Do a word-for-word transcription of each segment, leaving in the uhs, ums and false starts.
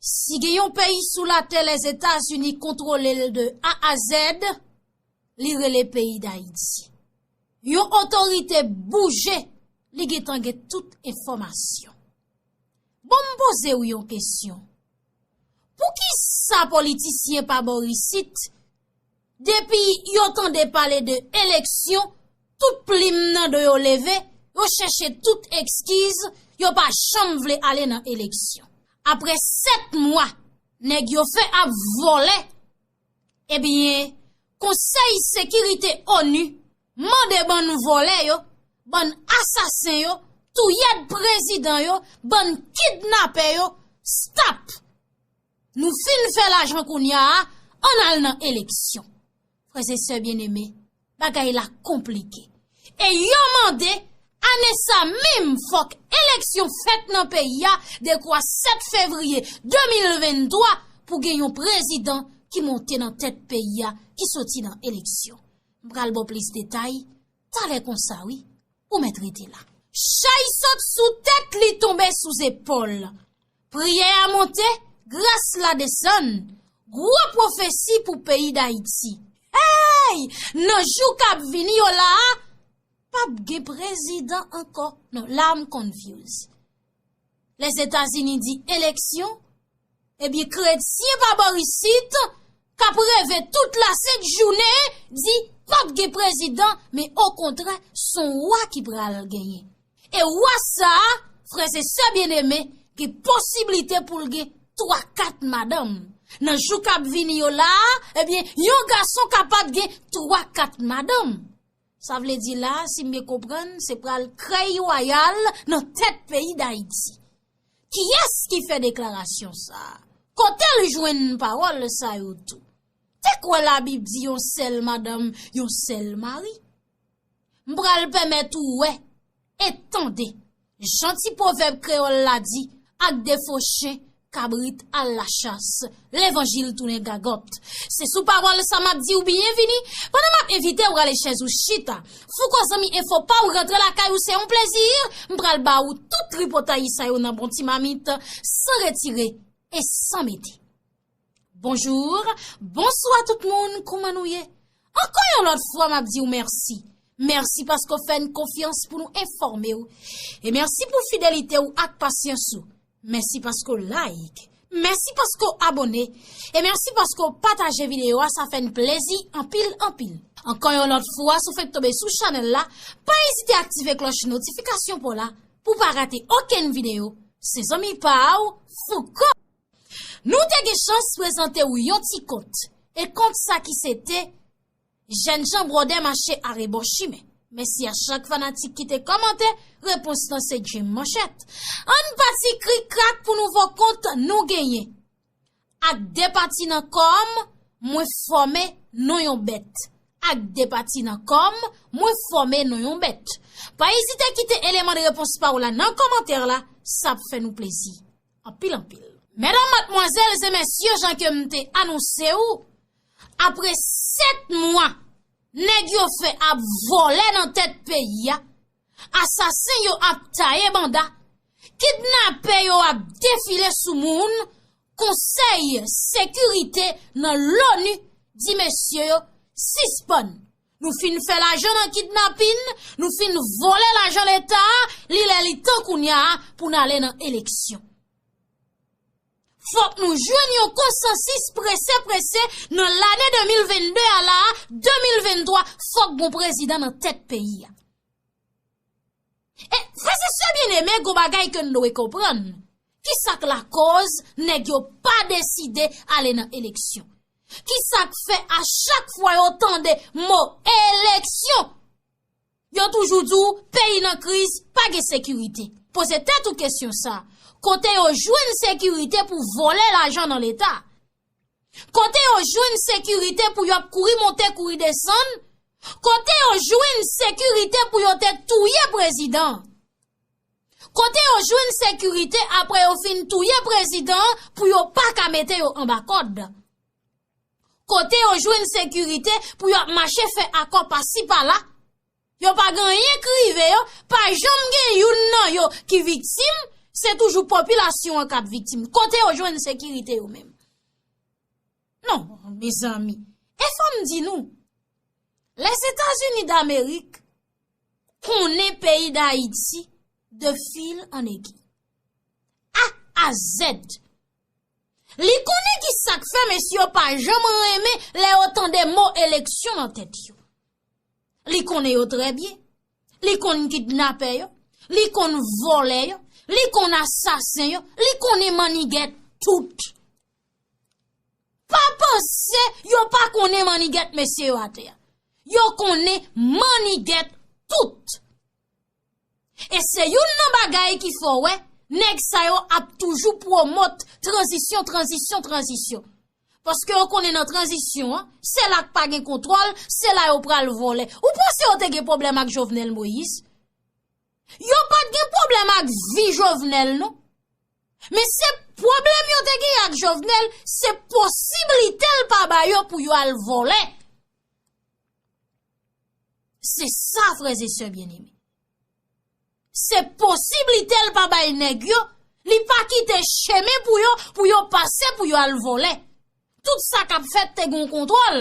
Si gen yon peyi sou latè Lèzetazini kontwole l de A a Z, li rele peyi Dayiti. Yon otorite bouje, li gentan gen tout enfòmasyon. Bon, m poze w yon kesyon. Poukisa politisyen pa bò isit, depi yo tande pale de eleksyon, tout plim nan do yo leve, yo chèche tout ekskiz, yo pa janm vle ale nan eleksyon? Apre sèt mwa, nèg yo fè ap vòlè, ebyen, Konsèy Sekirite onu mande bann vòlè yo, bann asasen yo, touyèd prezidan yo, bann kidnapè yo, stop! Nou fin fè lajan kounye a, ann al nan eleksyon. Frè e sè byeneme, bagay la konplike. E yo mande, ane sa menm, fòk eleksyon fèt nan peyi a, dekwa sèt fevriye de mil venntwa, pou gen yon prezidan ki monte nan tèt peyi a, ki soti nan eleksyon. M pral ba w plis detay talè konsa, wi. Ou mèt rete la. Chay sot sou tèt, li tonbe sou zepòl. Priyè a monte, gras la desann. Gwo pwofesi pou peyi Dayiti. Hey! Nan jou k ap vini yo la a, p ap gen prezidan ankò. Non, la m confuse. Lèzetazini di eleksyon, ebyen, kretyen pa bò isit, k ap reve tout lasent jounen, di p ap gen prezidan, men okontrè, s on wa ki pral genyen. E wa sa a, frè e sè byeneme, gen posiblite pou l gen twa, kat madanm. Nan jou k ap vini yo la a, ebyen, yon gason kapab gen twa, kat madanm. Sa vle di la, si m byen konprann, se pral krèy wayal nan tèt peyi Dayiti. Kiyès ki fè deklarasyon sa a? Kote l jwenn pawòl sa yo tou? Te kwè Labib di yon sèl madanm, yon sèl mari? M pral pèmèt ou wè e tande jan ti pwovèb kreyòl la di, ak defo chen, kabrit al lachas, levanjil tounen gagòt. Se sou pawòl sa m ap di w byenvini, pandan m ap envite w rale chèz ou chita. Fouko zanmi enfo pa w rantre lakay ou, se yon plezi. M pral ba ou tout tripotay sa yo nan bon ti mamit, san retire e san mete. Bonjou, bonswa tout moun, kouman nou ye? Ankò yon lòt fwa, m ap di w mèsi. Mèsi paske w fè n konfyans pou nou enfòme w. E mèsi pou fidelite w ak pasyans ou. Mèsi paske w like. Mèsi paske w abòne. E mèsi paske w pataje videyo a, sa fè n plezi anpil, anpil. Ankò yon lòt fwa, si w fenk tonbe sou chanèl la, pa ezite aktive klòch notifikasyon pa w la pou w pa rate okenn videyo. Se zanmi pa w, Fouko. Nou te gen chans prezante w yon ti kont. E kont sa ki se te, jènjan bwòdè mache arebò chimen. Mèsi a chak fanatik ki te kòmante repons lan, se Jim Manchèt. Ann pati krik krak pou nouvo kont nou genyen. Ak de pati nan kò m, mwen fòme non yon bèt. Ak de pati nan kò m, mwen fòme non yon bèt. Pa ezite kite eleman de repons pa w la nan kòmantè la, sa ap fè nou plezi. Anpil, anpil. Medam, madmwazèl e mesye, jan ke m te anonse w, apre sèt mwa, nèg yo fè ap vòlè nan tèt peyi a, asasen yo ap taye banda, kidnapè yo ap defile sou moun, Konsèy Sekirite nan loni di mesye yo sispann. Nou fin fè lajan nan kidnapin, nou fin vòlè lajan Leta a, li lè li tan kounye a pou n ale nan eleksyon. Fòk nou jwenn yon konsansis prese, prese nan lane de mil venn de a la a, de mil venn twa, fòk gon prezidan nan tèt peyi a. E, frè e sè byeneme, gon bagay ke n dwe konprann. Kisa k lakoz nèg yo pa deside ale nan eleksyon? Kisa k fè a chak fwa yo tande mo eleksyon, yo toujou di w peyi nan kriz, pa gen sekirite? Poze tèt ou kesyon sa. Kote yo jwenn sekirite pou vòlè lajan nan Leta? Kote yo jwenn sekirite pou yo ap kouri monte, kouri desann? Kote yo jwenn sekirite pou yo te touye prezidan? Kote yo jwenn sekirite apre yo fin touye prezidan pou yo pa ka mete yo anba kòd? Kote yo jwenn sekirite pou yo ap mache fè akò pasi pala? Yo pa gen anyen k rive yo, pa janm gen youn nan yo ki viktim, Se toujou popilasyon an k ap viktim. Kote yo jwenn sekirite yo menm? Non, mezanmi. E fò m di nou, Lèzetazini Damerik konnen peyi Dayiti de fil an egui. A a Z. Li konnen ki sa k fè mesye yo pa janm renmen lè yo tande mo eleksyon nan tèt yo. Li konnen yo trè byen. Li konn kidnapè yo. Li konn vòlè yo. Li konn asasen yo. Li konnen mannigèt tout. Pa panse yo pa konnen mannigèt mesye yo atè a. Yo konnen mannigèt tout. E se youn nan bagay ki fè w wè nèg sa yo ap toujou pwomòt tranzisyon, tranzisyon, tranzisyon. Paske yo konnen nan tranzisyon an, se la k pa gen kontwòl, se la yo pral vòlè. Ou panse yo te gen pwoblèm ak Jovenel Moïse? Yo pa t gen pwoblèm ak vi Jovenel, non. Men se pwoblèm yo te gen ak Jovenel, se posiblite l pa ba yo pou yo al vòlè. Se sa, frè e sè byeneme. Se posiblite l pa bay nèg yo, li pa kite chemen pou yo, pou yo pase, pou yo al vòlè. Tout sa k ap fèt te gen yon kontwòl.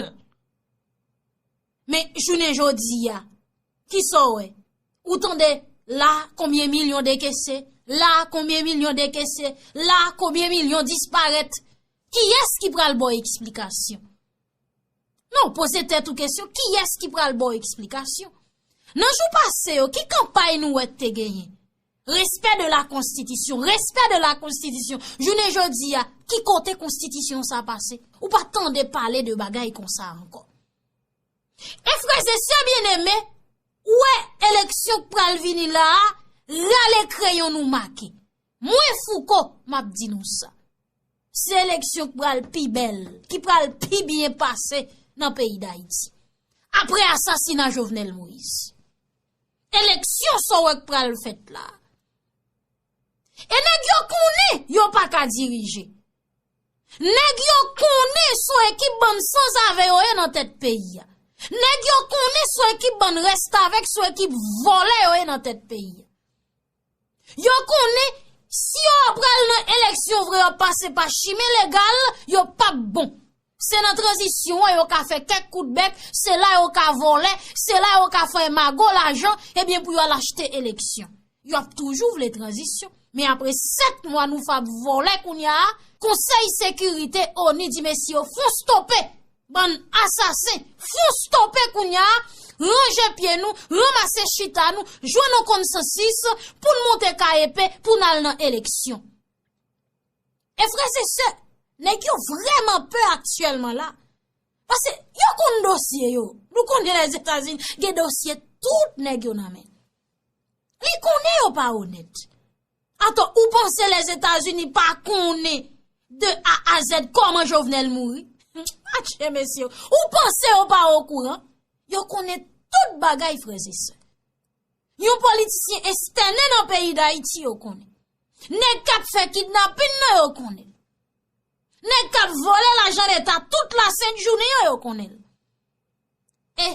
Men jounen jodi a, kisa w wè? Ou tande la konbyen milyon dekese, la konbyen milyon dekese, la konbyen milyon disparèt. Kiyès ki pral ba w eksplikasyon? Non, poze tèt ou kesyon, kiyès ki pral ba w eksplikasyon? Nan jou pase yo, ki kanpay nou wè te genyen? Respè de la konstitisyon, respè de la konstitisyon. Jounen jodi a, ki kote konstitisyon sa pase? Ou pa tande pale de bagay konsa ankò. E frè e sè byeneme, ou wè eleksyon k pral vini la a, rale kreyon nou make. Mwen Fouco, m ap di nou sa. Se eleksyon k pral pi bèl, ki pral pi byen pase nan peyi Dayiti. Apre asasina Jovenel Moïse. Eleksyon sa w wè k pral fèt la. E nèg yo konnen yo pa ka dirije. Nèg yo konnen se yon ekip bann sanzave yo ye nan tèt peyi a. Nèg yo konnen se yon ekip bann restavèk, se yon ekip vòlè yo ye nan tèt peyi a. Yo konnen si yo pral nan eleksyon vre, yo pase pa chimen legal, yo p ap bon. Se nan tranzisyon an yo ka fè kèk kout bèk, se la yo ka vòlè, se la yo ka fè mago lajan, ebyen pou yo al achte eleksyon. Yo ap toujou vle tranzisyon. Men apre sèt mwa nou f ap vòlè kounye a, Konsèy Sekirite onu di mesye yo fon stope. Bann asasen, fon stope kounye a, ranje pye nou, ranmase chita nou, jwenn yon konsansis pou n monte ka epe pou n al nan eleksyon. E frè e sè, nèg yo vrèman pè aktyèlman la. Paske yo konn dosye yo. Nou konnen Lèzetazini gen dosye tout nèg yo nan men. Li konnen yo pa onèt. Atò, ou panse Lèzetazini pa konnen de A a Z kòman Jovenel mouri? Atche mesye, ou panse yo pa okouran? Yo konnen tout bagay, frè e sè. Yon politisyen estène nan peyi Dayiti yo konnen. Nèg k ap fè kidnapin nan yo konnen. Nèg k ap vòlè lajan leta tout lasent jounen an yo konnen l. E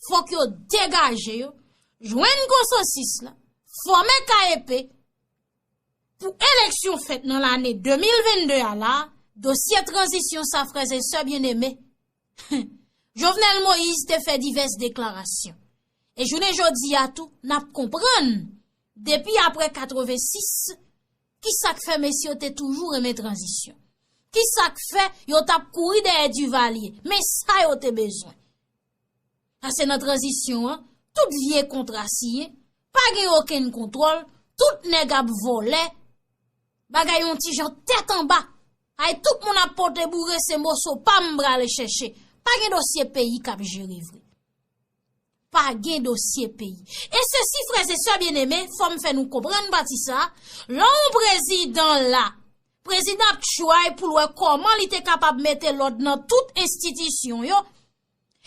fòk yo degaje yo, jwenn konsansis la, fòme K E P pou eleksyon fèt nan lane de mil vennde a la, dosye tranzisyon sa frè e sè byeneme. Jovenel Moïse te fè divès deklarasyon. E jounen jodi a tou, n ap konprann, depi apre katrevensis, ki sa k fè mesye yo te toujou renmen tranzisyon. Ki sa k fè yo t ap kouri dèyè Duvalier. Men sa yo te bezwen. Paske nan tranzisyon an, tout vye kontra siyen, pa gen okenn kontwòl, tout nèg ap vòlè, bagay yon ti jan tèt anba. Ay, tout moun ap pote boure, se moso pa m prale chèche. Pa gen dosye peyi k ap jere vre. Pa gen dosye peyi. E sesi, frè e sè byeneme, fò m fè nou konprann pati sa, lè yon prezidan la, prezidan ap tchway pou l wè kòman li te kapab mete lòd nan tout enstitisyon yo,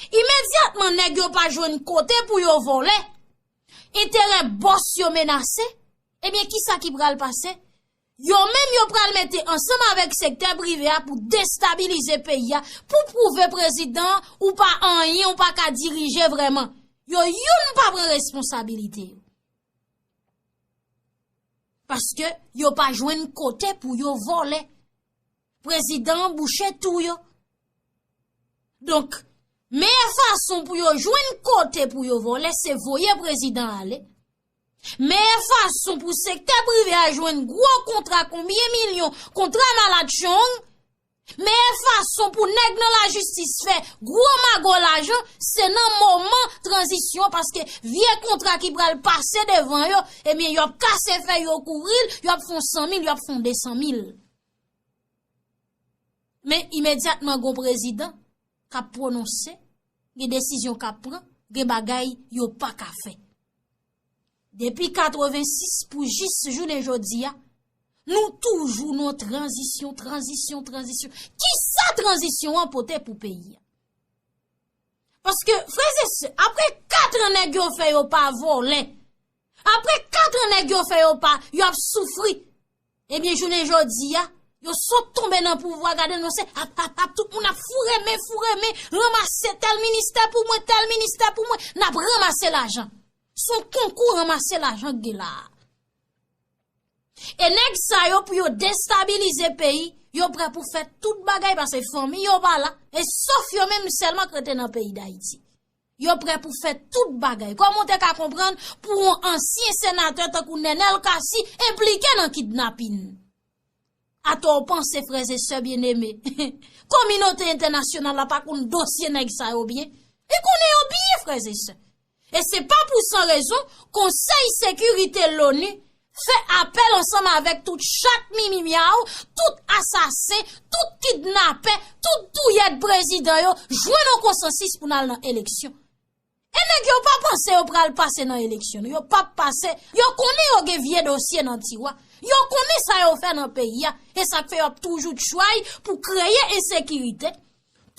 imedyatman nèg yo pa jwenn kote pou yo vòlè, enterè bòs yo menase, ebyen, kisa ki pral pase? Yo menm yo pral mete ansanm avèk sektè prive a pou destabilize peyi a, pou pwouve prezidan ou pa anyen, ou pa ka dirije vrèman. Yo youn pa pran responsabilite yo. Paske yo pa jwenn kote pou yo vole. Prezidan an bouche twou yo. Donk, meyè fason pou yo jwenn kote pou yo vole, se voye prezidan ale. Meyè fason pou sektè prive a jwenn gwo kontra, konbyen milyon, kontra malad chong, meyè fason pou nèg nan lajistis fè gwo mago lajan, se nan moman tranzisyon, paske vye kontra ki pral pase devan yo, ebyen, y ap kase fèy yo kouri l, y ap fè yon san mil, y ap fè yon de san mil. Men imedyatman gon prezidan k ap pwononse, gen desizyon k ap pran, gen bagay yo pa ka fè. Depi katrevensis pou jis jounen jodi a, nou toujou nan tranzisyon, tranzisyon, tranzisyon. Kisa tranzisyon an pote pou peyi a? Paske, frè e sè, apre kat an nèg yo fè yo pa vòlè, apre kat an nèg yo fè yo pa, y ap soufri, ebyen, jounen jodi a, yo sot tonbe nan pouvwa, gade nou se ap, ap, ap, tout moun ap foure men, foure men, ranmase tèl ministè pou mwen, tèl ministè pou mwen, n ap ranmase lajan. Se yon konkou ranmase lajan k gen la a. E nèg sa yo, pou yo destabilize peyi, yo prè pou fè tout bagay, paske fanmi yo pa la, e sòf yo menm sèlman k rete nan peyi Dayiti. Yo prè pou fè tout bagay. Kòman w te ka konprann pou yon ansyen senatè tankou Nenel Cassy enplike nan kidnapin? Atò w panse, frè e sè byeneme, kominote entènasyonal la pa konn dosye nèg sa yo byen? Li konnen yo byen, frè e sè. E se pa pou san rezon, Konsèy Sekirite Loni fè apèl ansanm avèk tout chat mimi myaw, tout asasen, tout kidnapè, tout touyèd prezidan yo, jwenn yon konsansis pou n al nan eleksyon. E nèg yo pa panse yo pral pase nan eleksyon, non. Yo p ap pase, yo konnen yo gen vye dosye nan tiwa. Yo konnen sa yo fè nan peyi a, e sa k fè y ap toujou try pou kreye ensekirite,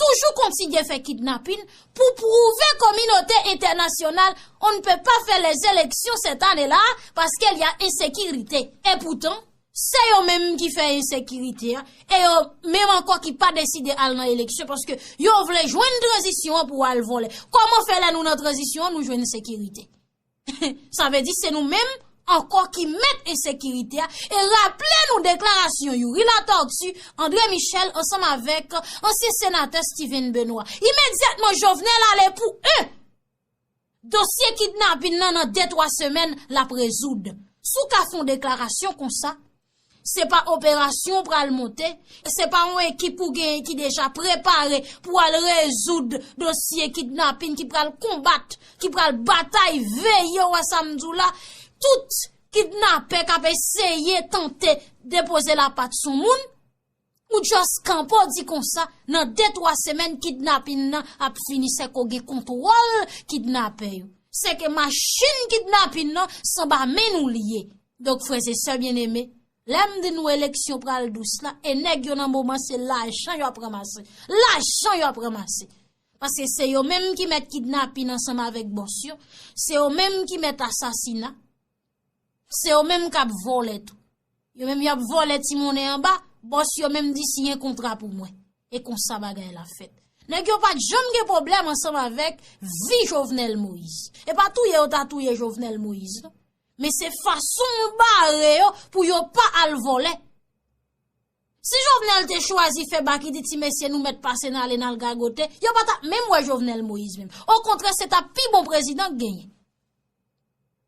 toujou kontinye fè kidnapin pou pwouve kominote entènasyonal, on ne peut pas faire les élections cette année-là parce qu'il y a insécurité. E poutan, se yo menm ki fè ensekirite a, e yo menm ankò ki pa deside al nan eleksyon, paske yo vle jwenn tranzisyon an pou al vòlè. Kòman fè lè nou nan tranzisyon an, nou jwenn sekirite? Sa vle di se nou menm ankò ki mèt ensekirite a. E raple nou deklarasyon Youri Latortue, André Michel ansanm avèk ansyen senatè Steven Benoît. Imedyatman Jovenel ale pou en, dosye kidnapin nan, nan de twa semèn, l ap rezoud. Si w ka fè yon deklarasyon konsa, se pa operasyon w pral monte, se pa yon ekip ou genyen ki deja prepare pou al rezoud dosye kidnapin, ki pral konbat, ki pral batay, veye, w wè sa m di w la, tout kidnapè k ap eseye tante depoze lapat sou moun, ou just kanpe w di konsa, nan de twa semèn kidnapin nan ap fini, sèke w gen kontwòl kidnapè yo. Sèke machin kidnapin nan se anba men nou li ye. Donk, frè e sè byeneme, lè m di nou eleksyon pral dous la, e nèg yo nan moman se lajan y ap ranmase. Lajan y ap ranmase. Paske se yo menm ki mèt kidnapin ansanm avèk bòs yo. Se yo menm ki mèt asasina. Se yo menm k ap vòlè tou. Yo menm y ap vòlè ti monnen anba, bòs yo menm di siyen kontra pou mwen. E konsa bagay la fèt. Nèg yo pa t janm gen pwoblèm ansanm avèk vi Jovenel Moïse. E pa touye yo ta touye Jovenel Moïse, non. Men se fason nou bare yo pou yo pa al vòlè. Si Jovenel te chwazi fè bak, li di ti mesye nou mèt pase n ale n al gagote, yo pa t ap menm wè Jovenel Moïse menm. Okontrè, se t ap pi bon prezidan k genyen.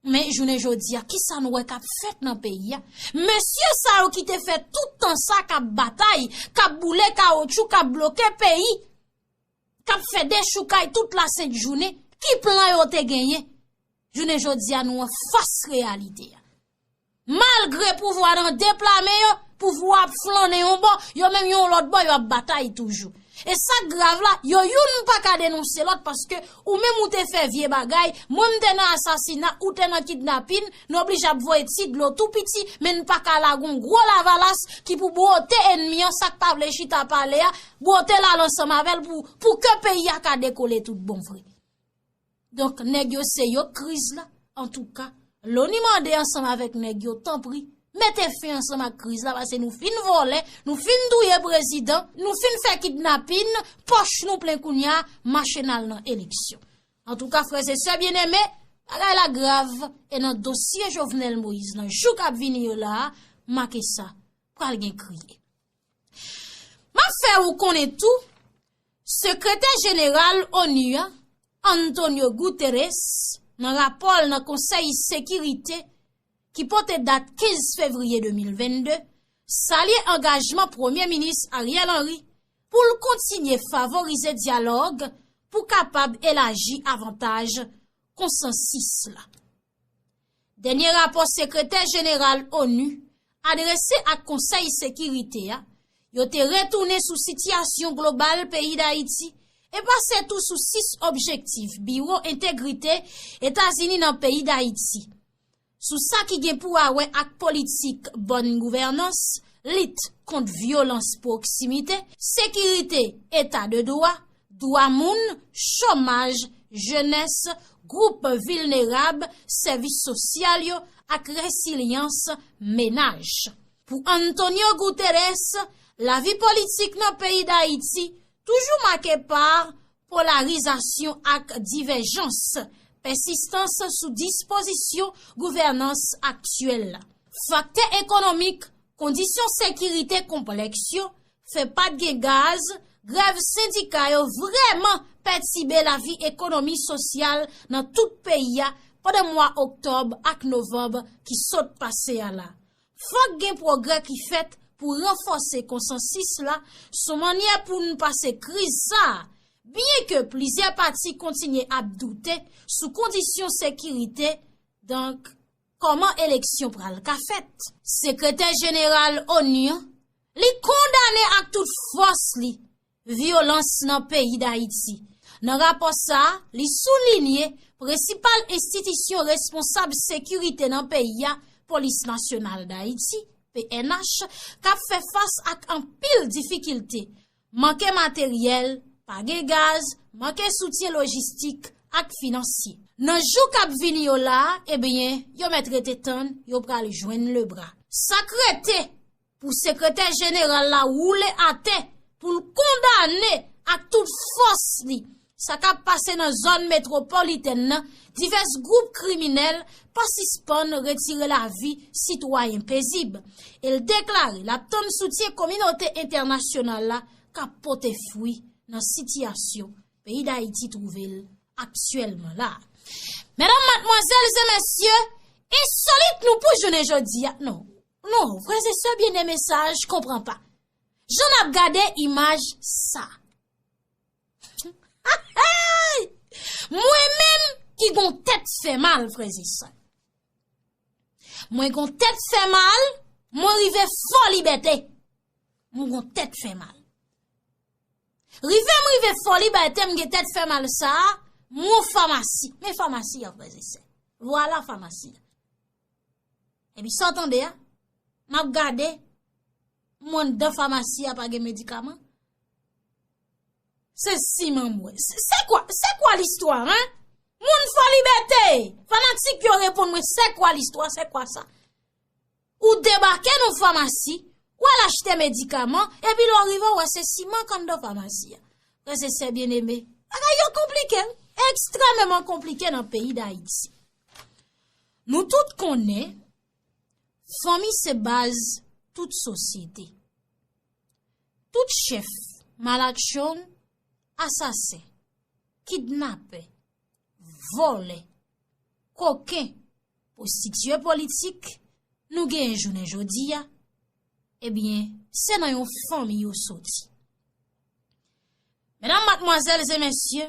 Men jounen jodi a, kisa nou wè k ap fèt nan peyi a? Mesye sa yo ki te fè tout tan sa k ap batay, k ap boule kawotchou, k ap bloke peyi, k ap fè dechoukay tout lasent jounen, ki plan yo te genyen? Jounen jodi a, nou anfas reyalite a. Malgre pouvwa nan de pla men yo, pouvwa ap flannen yon bò, yo menm yon lòt bò, yo ap batay toujou. E sa k grav la, yo youn pa ka denonse lòt, paske ou menm ou te fè vye bagay, mwen m te nan asasina, ou te nan kidnapin, nou oblije ap voye ti dlo tou piti, men n pa ka lage yon gwo lavalas ki pou bwote ènmi an, sa k pa vle chita pale a, bwote l al ansanm avè l pou, pou ke peyi a ka dekole tout bon vre. Donk, nèg yo se yo k kriz la. Antouka, Loni mande ansanm avèk nèg yo, tanpri, mete fen ansanm ak kriz la, paske nou fin vòlè, nou fin touye prezidan, nou fin fè kidnapin, pòch nou plen kounye a, mache n al nan eleksyon. Antouka, frè e sè byeneme, Bagay la grav, e nan dosye Jovenel Moïse nan jou k ap vini yo la a, make sa, pral gen kriye. M ap fè ou konnen tou, sekretè jeneral onu a, Antonio Guterres, nan rapò l nan Konsèy Sekirite ki pote dat kenz fevriye de mil vennde, salye angajman Premye Minis Ariel Henry pou l kontinye favorize dyalòg pou kapab elaji avantaj konsansis la. Dènye rapò sekretè jeneral onu adrese ak Konsèy Sekirite a, yo te retounen sou sitiyasyon global peyi Dayiti e pase tou sou sis objektif Biwo Entegrite Etazini nan peyi Dayiti, sou sa ki gen pou a wè ak politik bòn gouvènans, lit kont vyolans pwoksimite, sekirite, eta de dwa, dwa moun, chomaj, jenès, gwoup vilnerab, sèvis sosyal yo ak rezilyans menaj. Pou Antonio Guterres, lavi politik nan peyi Dayiti toujou make pa polarizasyon ak divèjans, pèsistans sou dispozisyon gouvènans aktyèl la. Faktè ekonomik, kondisyon sekirite konplèks yo, fè pa t gen gaz, grèv sendika yo vrèman pètibe lavi ekonomi sosyal nan tout peyi a pandan mwa oktòb ak novanm ki sot pase a la. Fòk gen pwogrè ki fèt pou ranfòse konsansis la sou mannyè pou n pase kriz sa a, byenke plizyè pati kontinye ap doute sou kondisyon sekirite, donk, kòman eleksyon pral ka fèt. Sekretè jeneral onu an, li kondane ak tout fòs li vyolans nan peyi Dayiti. Nan rapò sa a, li soulinye prensipal enstitisyon responsab sekirite nan peyi a, Polis Nasyonal Dayiti, P N H, k ap fè fas ak anpil difikilte, manke materyèl, pa gen gaz, manke soutyen lojistik ak finansye. Nan jou k ap vini yo la a, ebyen, yo mèt rete tann, yo pral jwenn lebra. Sa k rete pou sekretè jeneral la woule atè pou l kondane ak tout fòs li sa k ap pase nan zòn metwopolitèn nan, divès gwoup kriminèl pa sispann retire lavi sitwayen pezib, e l deklare l ap tann soutyen kominote entènasyonal la k ap pote fwi nan sitiyasyon peyi Dayiti twouve l aktyèlman la. Medam, madmwazèl e mesye, ensolit nou pou jounen jodi a. Non, non, frè e sè byeneme, sa a, j konpran pa. Jan n ap gade imaj sa. Mwen menm ki gon tèt fè mal, frè e sè. Mwen gon tèt fè mal, mwen rive Fò Libète. Mwen gon tèt fè mal. Rive m rive Fò Libète, m gen tèt fè mal sa a, m yon famasi. Men famasi a, frè e sè. Vwala famasi a. Epi sa w tande a, m ap gade, m anndan famasi a pa gen medikaman. Se siman m wè. Se, se kwa, se kwa listwa, en? Moun Fò Libète! Fanatik yo reponn mwen, se kwa listwa, se kwa sa? Ou debake nan famasi, w al achte medikaman, epi lè w rive, w wè se siman k anndan famasi a. Frè e sè byeneme, bagay yo konplike, ekstrèmeman konplike nan peyi Dayiti. Nou tout konnen, fanmi se baz tout sosyete. Tout chèf, malakchong, asasen, kidnapè, vòlè, koken, pwostitiye politik nou genyen jounen jodi a, ebyen, se nan yon fanmi yo soti. Medam, madmwazèl e mesye,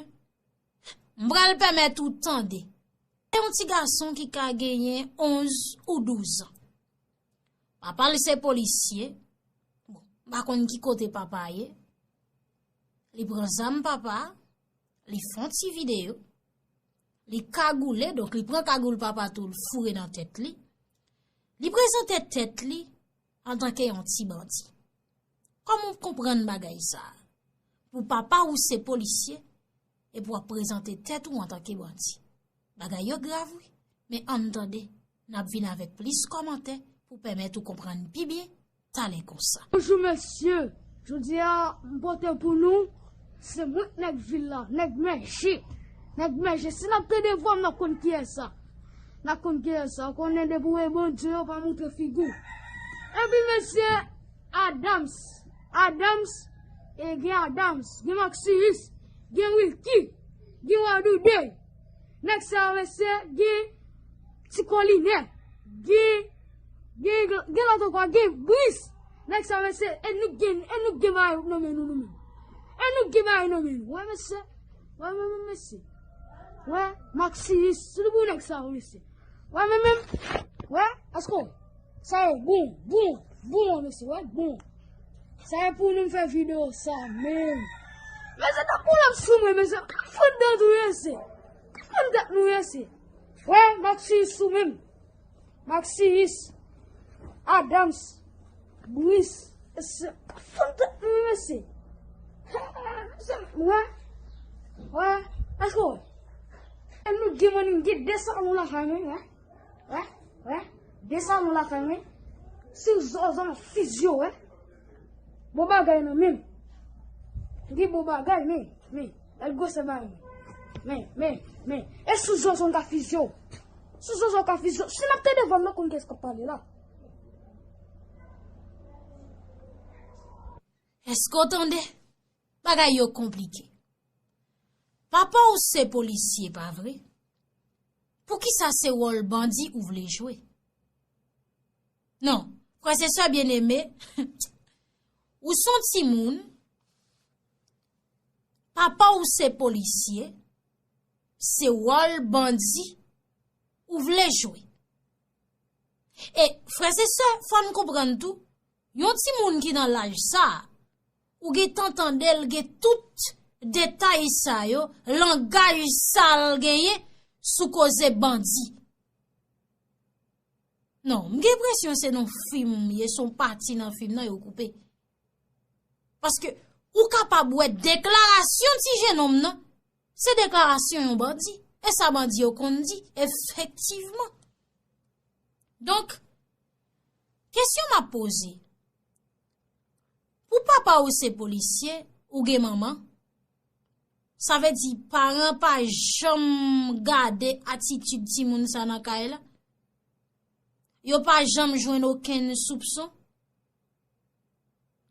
m pral pèmèt ou tande. Se yon ti gason ki ka genyen onz ou douz an. Papa l se polisye. Bon, m pa konn ki kote papa ye. Li pran zam papa a, li fè yon ti videyo, li kagoule, donk li pran kagoul papa tou, l foure nan tèt li. Li prezante tèt li antanke yon ti bandi. Kòman w konprann bagay sa a? Pou papa w se polisye, epi w ap prezante tèt ou antanke bandi. Bagay yo grav, wi. Men ann tande, n ap vin avèk plis kòmantè pou pèmèt ou konprann pi byen talè konsa. Bonjou, mesye. Jodi a, m pote pou nou, se mwen k nèg vil la, nèg Mèje. Nèg mèche, si n ap tande vwa m, n ap konn kiyès sa. N ap konn kiyès sa. Ou konnen depi w wè Bondye, yo pa montre figi w. Epi mesye, Adams. Adams, e gen Adams, gen Maxius, gen Wilky, gen Wadoude. Nèg sa yo, mesye, gen Ti Kolinè, gen, gen, gen lòt ankò, gen Bris. Nèg sa yo, mesye, e nou gen, e nou gen bagay nan men nou, nou menm. E nou gen bagay nan men nou. Wè, mesye. Wè, wè, wè, mesye. Wè, Maxius, sou pou nèg sa yo, mesye. Wè, men, men, wè, èske w, sa yo, bon, bon, bon, mesye, wè, bon. Sa e pou nou fè videyo sa menm. Mesye, tankou l ap sou mwen, mesye. Fout dan nou, mesye. Fout dan nou, mesye. Frè, Maxius sou menm. Maxius, Adams, Bris, mesye. Fout dan nou, mesye. Wè, wè, èske w, e nou gen mwen, nou gen de salon lakay mwen, wè. Wè, wè, de salon lakay mwen. Si w zòzò, m ap fizye w, wè. Bon bagay nan men m. Li bon bagay, men, men. Gad gwosè bagay, men. Men, men, men. E sou zòzò m ka fizye w. Sou zòzò m ka fizye w. Si n ap tande vwa m, n ap konn kiyès k ap pale la. Èske w tande? Bagay yo konplike. Papa w se polisye, pa vre? Poukisa se wòl bandi ou vle jwe? Non, frè e sè byeneme, ou se yon timoun, papa w se polisye, se wòl bandi ou vle jwe. E, frè e sè, fò n konprann tou, yon timoun ki nan laj sa a, ou gentan tande l gen tout detay sa yo, langaj sa l genyen sou koze bandi. Non, m gen enpresyon se nan fim ye, se yon pati nan fim nan yo koupe. Paske ou kapab wè deklarasyon ti jenòm nan, se deklarasyon yon bandi. E sa bandi yo konn di, efektivman. Donk, kesyon m ap poze, pou papa w se polisye, ou gen manman, sa vle di paran pa janm gade atitid timoun sa nan kay la? Yo pa janm jwenn okenn soupson?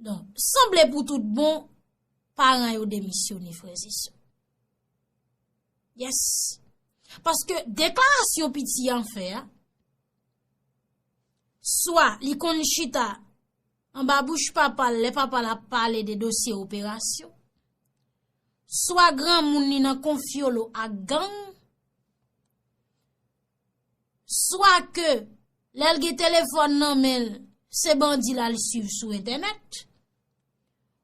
Donk, sanble pou tout bon, paran yo demisyone, frè e sè. Yes. Paske deklarasyon piti a fè a, swa li konn chita anba bouch papa l lè papa l ap pale de dosye operasyon, swa granmoun li nan konfyolo ak gang, swa ke lè l gen telefòn nan men l, se bandi l al swiv sou entènèt,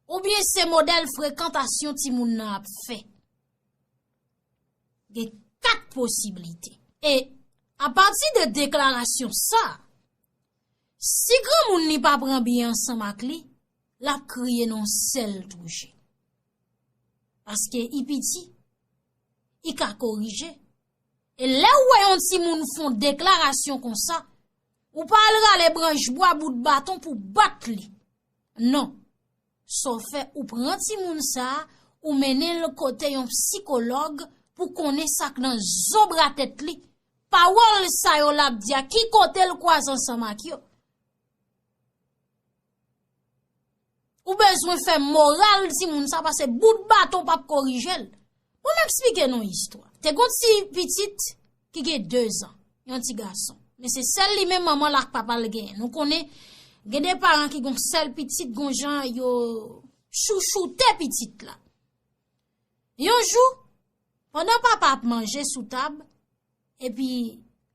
oubyen se modèl frekantasyon timoun nan ap fè. Gen kat posiblite. E apati de deklarasyon sa, si granmoun li pa pran byen ansanm ak li, l ap kriye nan yon sèl twou je. Paske i piti, i ka korije. E lè w wè yon timoun fè yon deklarasyon konsa, ou pa al rale branch bwa, bout baton pou bat li. Non. Sa w fè, ou pran timoun sa a, ou mennen l kote yon sikològ pou konnen sa k nan zonbra tèt li. Pawòl sa yo l ap di a, ki kote l kwaze ansanm ak yo. Ou bezwen fè moral timoun sa, paske bout baton p ap korije l. Bon, m eksplike nou istwa. Te gon ti pitit ki gen de zan, yon ti gason. Men se sèl li menm manman l ak papa l genyen. Nou konnen, gen de paran ki gon sèl pitit, gon jan yo chouchoute pitit la. Yon jou, pandan papa ap manje sou tab, epi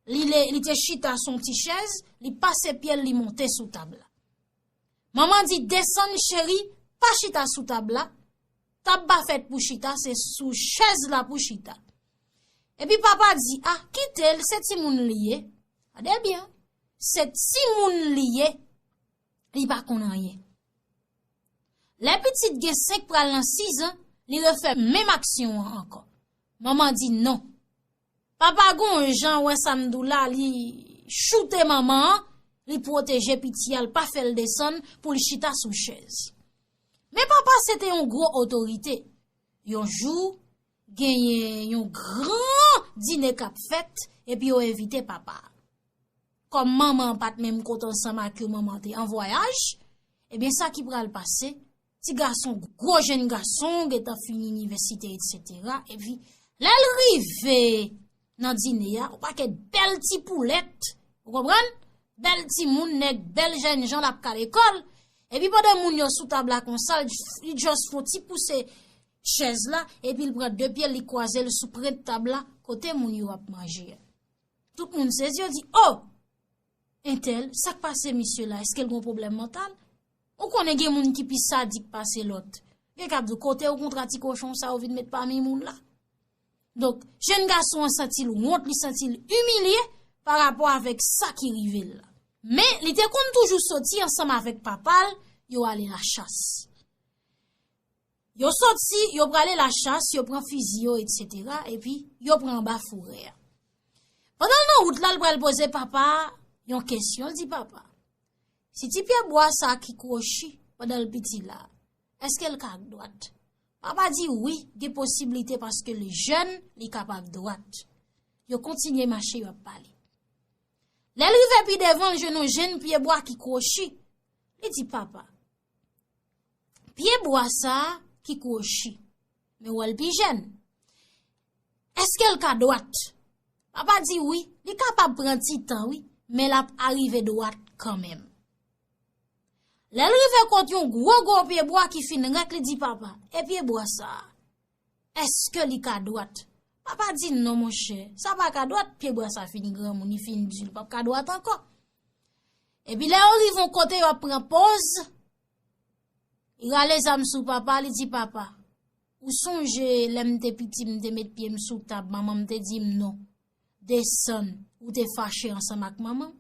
li, le, li te chita sou yon ti chèz, li pase pye l, li monte sou tab la. Manman di, "Desann, cheri, pa chita sou tab la. Tab pa fèt pou chita, se sou chèz la pou chita." Epi papa di, "Ah, kite l, se timoun li ye." Gade byen, se timoun li ye, li pa konn anyen. Lè pitit gen senk pral nan sis zan, li refè menm aksyon an ankò. Manman di, "Non." Papa gon jan wè sa m di w la, li choute manman an, li pwoteje piti a, l pa fè l desann pou l chita sou chèz. Men papa se te yon gwo otorite. Yon jou, genyen yon gran dine k ap fèt, epi yo envite papa a. Kòm manman an pa t menm kote ansanm ak yo, manman an te an vwayaj, ebyen, sa ki pral pase, ti gason, gwo jèn gason, gentan fini inivèsite, etsetera. Epi, lè l rive nan dine a, yon pakèt bèl ti poulèt, ou konprann? Bèl timoun, nèg, bèl jènjan, l ap ka lekòl. Epi, pandan moun yo sou tab la konsa, li just fè yon ti pouse chèz la, epi l pran de pye l, li kwaze l sou prent tab la, kote moun yo ap manje a. Tout moun sezi, yo di, "O! Entèl, sa k pase misye la? Èske l gen yon pwoblèm mantal?" Ou konnen gen moun ki pi sadik pase lòt. Gen k ap di w, "Kote w kontra ti kochon sa yo vin met pami moun la?" Donk, jèn gason an santi l wont, li santi l imilye pa rapò avèk sa ki rive l la. Men, li te konn toujou soti ansanm avèk papa l, yo ale lachas. Yo soti, yo prale lachas, yo pran fizi yo, etsetera, epi yo pran anba forè a. Pandan l nan wout la, l pral poze papa a yon kesyon. L di, "Papa, si ti pye bwa sa ki kwochi pandan l piti la, èske l ka ak dwat?" Papa di, "Wi, gen posiblite paske li jèn, li ka pa ak dwat." Yo kontinye mache, yo ap pale. Lè l rive pi devan, l jwenn yon jèn pye bwa ki kwochi. Li di, "Papa, pye bwa sa a ki kwochi, men w wè l pi jèn. Èske l ka dwat?" Papa di, "Wi, li kapab pran ti tan, wi, men l ap arive dwat kanmenm." Lè l rive kot yon gwo, gwo pye bwa ki fin rèk, li di, "Papa, e pye bwa sa a, èske li ka dwat?" Papa di, "Non, monchè, sa pa ka dwat, pye bwa sa fin granmoun, li fin di, li p ap ka dwat ankò." Epi lè yo rive yon kote, yo ap pran poz, li rale zam sou papa, li di, "Papa, ou sonje lè m te piti, m te met pye m sou tab, manman m te di m non, desann, ou te fache ansanm ak manman m?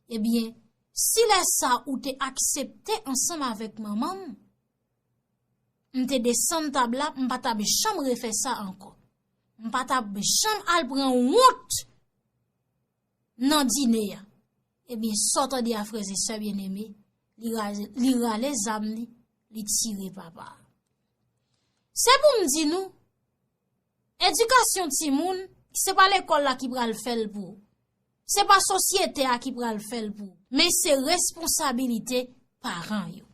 Ebyen, si lè sa ou te aksepte ansanm avèk manman m, m te desann tab la, m pa t ap janm refè sa ankò. M pa t ap janm al pran wont nan dine a." Ebyen, sa w tande a, frè e sè byeneme, li ra-, li rale zam li, li tire papa a. Se pou m di nou, edikasyon timoun, se pa lekòl la ki pral fè l pou ou. Se pa sosyete a ki pral fè l pou ou. Men se responsabilite paran yo.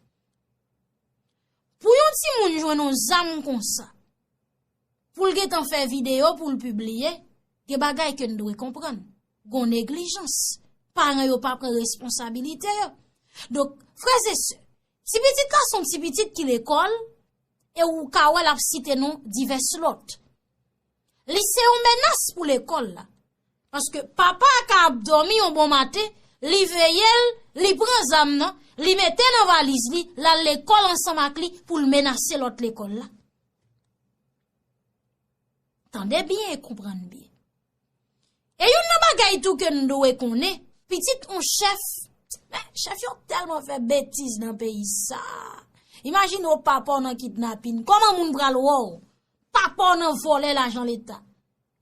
Pou yon timoun jwenn yon zam konsa, pou l gentan fè videyo, pou l pibliye, gen bagay ke n dwe konprann. Gon neglijans. Paran yo pa pran responsabilite yo. Donk, frè e sè, ti pitit la se yon ti pitit ki lekòl, e ou ka wè l ap site non divès lòt. Li se yon menas pou lekòl la. Paske papa a ka ap dòmi yon bon maten, li veye l, li pran zam nan, li mete nan valiz li, l al lekòl ansanm ak li pou l menase lòt lekòl la. Tande byen e konprann byen. E youn nan bagay tou ke n dwe konnen, pitit yon chèf, men, chèf yo tèlman fè betiz nan peyi sa. Imajine w papa w nan kidnapin, kòman moun pral wè w? Papa w nan vòlè lajan leta.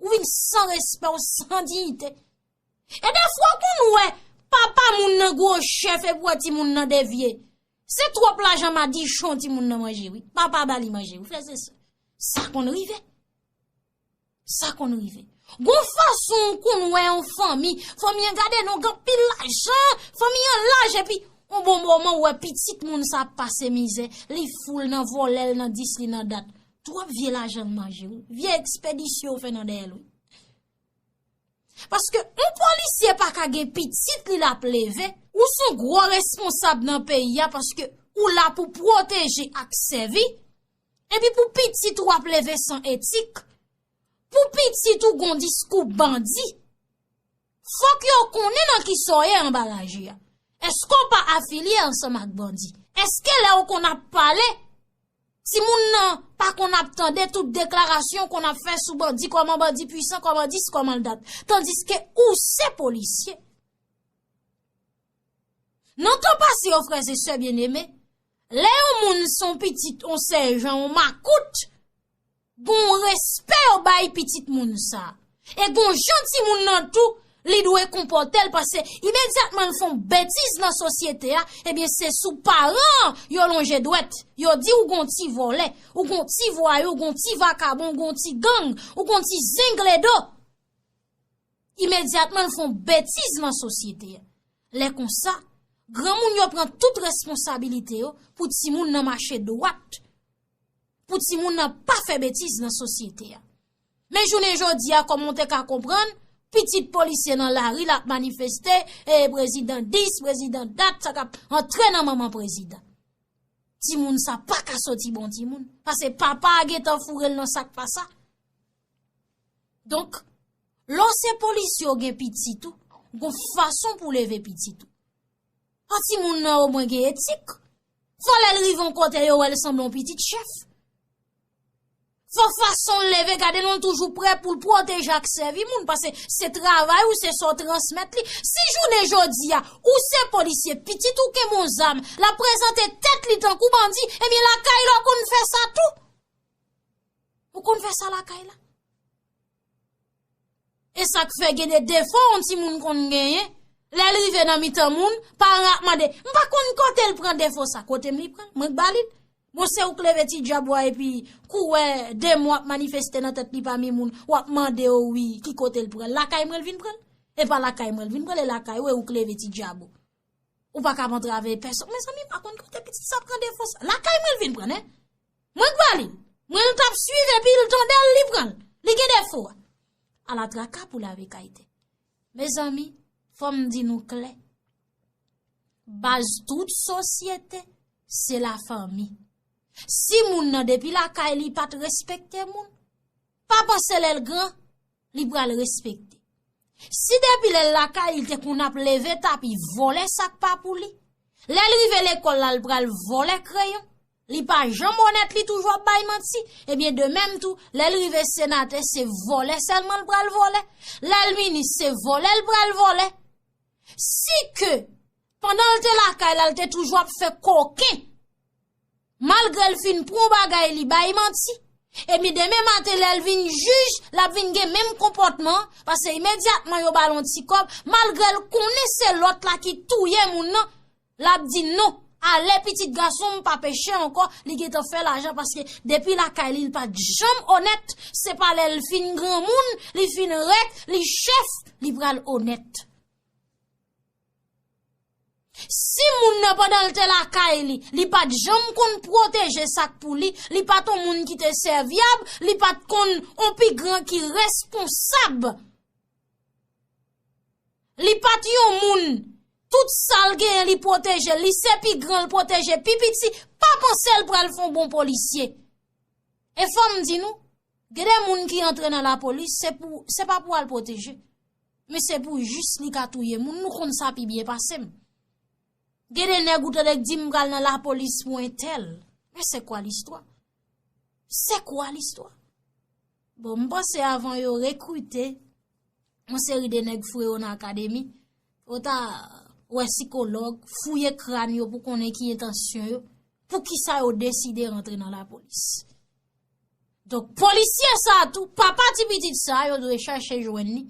Ou vin san respè, w san diyite. E defwa w konn wè papa moun nan gwo chèf epi w wè timoun nan devye. Se twòp lajan madichon timoun nan manje, wi. Papa ba li manje, wi, frè e sè. Sa konn rive. Sa konn rive. Gon fason w konn wè yon fanmi, fanmi an gade non, gen anpil lajan, fanmi an laj, epi yon bon moman w wè pitit moun sa ap pase mizè, li fou, l nan vòlè, l nan dis, li nan dat. Twòp vye lajan l manje, wi. Vye ekspedisyon w fè nan dèyè l, wi. Paske yon polisye pa ka gen pitit li l ap leve, ou se yon gwo responsab nan peyi a paske ou la pou pwoteje ak sèvi, epi pou pitit ou ap leve san etik, pou pitit ou gon diskou bandi. Fòk yo konnen nan kisa w ye anba raje a. Èske w pa afilye ansanm ak bandi? Èske lè w konn ap pale, timoun nan pa konn ap tande tout deklarasyon w konn ap fè sou bandi, kòman bandi pwisan, kòman dis, kòman l dat? Tandiske ou se polisye. Nan tan pase yo, frè e sè byeneme, lè yon moun se yon pitit, yon sèjan, yon makout, gon respè yo bay pitit moun sa. E gon jan timoun nan tou, Li dwe konpòte l paske imedyatman l fè yon betiz nan sosyete a, ebyen se sou paran an yo lonje dwèt. Yo di ou gon ti vòlè, ou gon ti vwayou, ou gon ti vakabon, ou gon ti gang, ou gon ti zengledo. Imedyatman l fè yon betiz nan sosyete a. Lè konsa, granmoun yo pran tout responsabilite yo pou timoun nan mache dwat, pou timoun nan pa fè betiz nan sosyete a. Men jounen jodi a, kòm ou te ka konprann, pitit polisye nan lari l ap manifeste, e prezidan dis, prezidan dat, sa k ap antre nan manman prezidan. Timoun sa pa ka soti bon timoun, paske papa a gentan foure l nan sa k pa sa. Donk, lè w se polisye, w gen pitit ou, gon fason pou w leve pitit ou. Fò timoun nan omwen gen etik. Fò lè l rive yon kote yo wè l sanble yon pitit chèf. Fò fason l leve, gade non, l toujou prè pou l pwoteje ak sèvi moun, paske se travay ou, se sa w transmèt li. Si jounen jodi a, ou se polisye, pitit ou kenbe yon zam, l ap prezante tèt li tankou bandi, ebyen lakay la w konn fè sa tou. Ou konn fè sa lakay la. E sa k fè gen de defo yon timoun konn genyen, lè l rive nan mitan moun, paran ap mande, "M pa konn kote l pran defo sa, kote m li pran l, mwen k ba li l." Bon, se ou k leve ti dyab ou a epi kou w wè de mwa ap manifeste nan tèt li pami moun, w ap mande yo wi, ki kote l pran l, lakay mwen l vin pran l. E pa lakay mwen l vin pran l, e lakay ou, e ou k leve ti dyab ou. Ou pa ka antrave pèsonn. Mezanmi, m pa konn kote pitit sa pran defo sa. Lakay mwen l vin pran l, en. Mwen k ba li l. Mwen l t ap swiv epi l tande l, li pran l. Li gen defo a. Ala traka pou lave kay tè. Mezanmi, fò m di nou klè. Baz tout sosyete, se lafanmi. Si moun nan depi lakay li pa t respekte moun, pa panse lè l gran, li pral respekte. Si depi lè l lakay li te konn ap leve tapi vòlè sa k pa pou li, lè l rive lekòl la l pral vòlè kreyon, li pa janm onèt, li toujou ap bay manti, ebyen de menm tou, lè l rive senatè se vòlè sèlman l pral vòlè, lè l minis se vòlè l pral vòlè. Si ke pandan l te lakay la l te toujou ap fè koken, malgre l fin pran yon bagay li bay manti, epi demen maten lè l vin jij, l ap vin gen menm konpòtman, paske imedyatman yo ba l yon ti kòb, malgre l konnen se lòt la ki touye moun nan, l ap di non, ale pitit gason m pa peche ankò, li gentan fè lajan paske depi lakay li, li pa t janm onèt, se pa lè l fin granmoun, li fin rèk, li chèf, li pral onèt. Si moun nan pandan l te lakay li, li pa t janm konn pwoteje sa k pou li, li pa t yon moun ki te sèvyab, li pa t konn yon pi gran ki responsab. Li pa t yon moun, tout sa l genyen li pwoteje, li se pi gran l pwoteje pi piti, pa panse l pral fè yon bon polisye. E fò m di nou, gen de moun ki antre nan lapolis, se pou, se pa pou al pwoteje, men se pou jis li ka touye moun, nou konn sa pi byen pase m. Gen de nèg ou tande k di m pral nan lapolis pou entèl. Men se kwa listwa? Se kwa listwa? Bon, m panse avan yo rekrite yon seri de nèg fou yo nan akademi, yo ta wè sikològ, fouye kràn yo pou konnen ki entansyon yo, poukisa yo deside rantre nan lapolis. Donk, polisye sa a tou, papa ti pitit sa a, yo dwe chache jwenn li.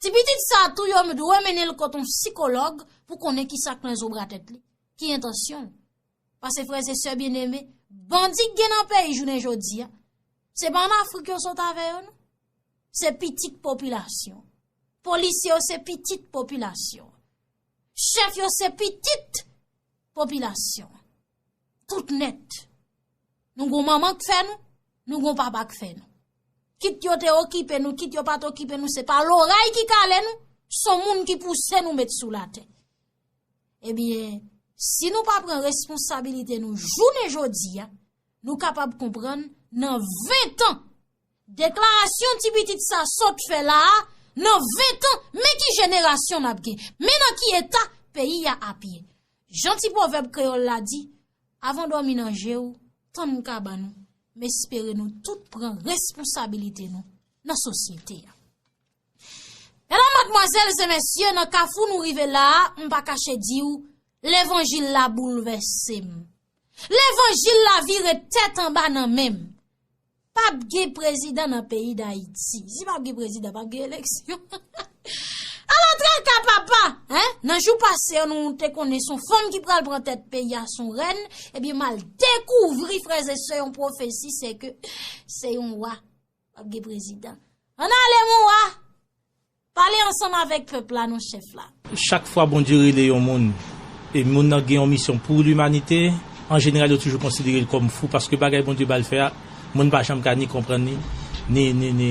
Ti pitit sa a tou, yo dwe mennen l kot yon sikològ pou konnen kisa k nan zobra tèt li, ki entansyon l. Paske frè e sè byeneme, bandi k gen nan peyi jounen jodi a, se pa ann Afrik yo sot avè yo, non. Se pitit popilasyon. Polisye yo se pitit popilasyon. Chèf yo se pitit popilasyon. Tout nèt. Nou gon manman k fè nou, nou gon papa k fè nou. Kit yo te okipe nou, kit yo pa t okipe nou, se pa loray ki kale nou, se yon moun ki pouse nou met sou latè. Ebyen, si nou pa pran responsabilite nou jounen jodi a, nou kapab konprann nan ven tan, deklarasyon ti pitit sa sot fè la a, nan ven tan, men ki jenerasyon n ap gen, men nan ki eta peyi a ap ye. Jan ti pwovèb kreyòl la di, avan dòmi nan je w, tann kabann ou. M espere nou tout pran responsabilite nou nan sosyete a. Medam, madmwazèl e mesye, nan kafou nou rive la a, m pa kache di w, levanjil la boulvèse m. Levanjil la vire tèt anba nan men m. P ap gen prezidan nan peyi Dayiti. Si p ap gen prezidan, p ap gen eleksyon. Ala traka papa, hein? Nan jou pase yo, nou te konnen se yon fanm ki pral pran tèt peyi a, se yon rèn. Ebyen, m al dekouvri, frè e sè, yon pwofesi, se ke se yon wa. W ap gen prezidan. Ann ale, mon wa! Pale ansanm avèk pèp la, non, chèf la. Chak fwa Bondye rele yon moun, e moun nan gen yon misyon pou limanite, an jeneral, yo toujou konsidere l kòm fou, paske bagay Bondye ba l fè a, moun pa janm ka ni konprann li, ni, ni, ni,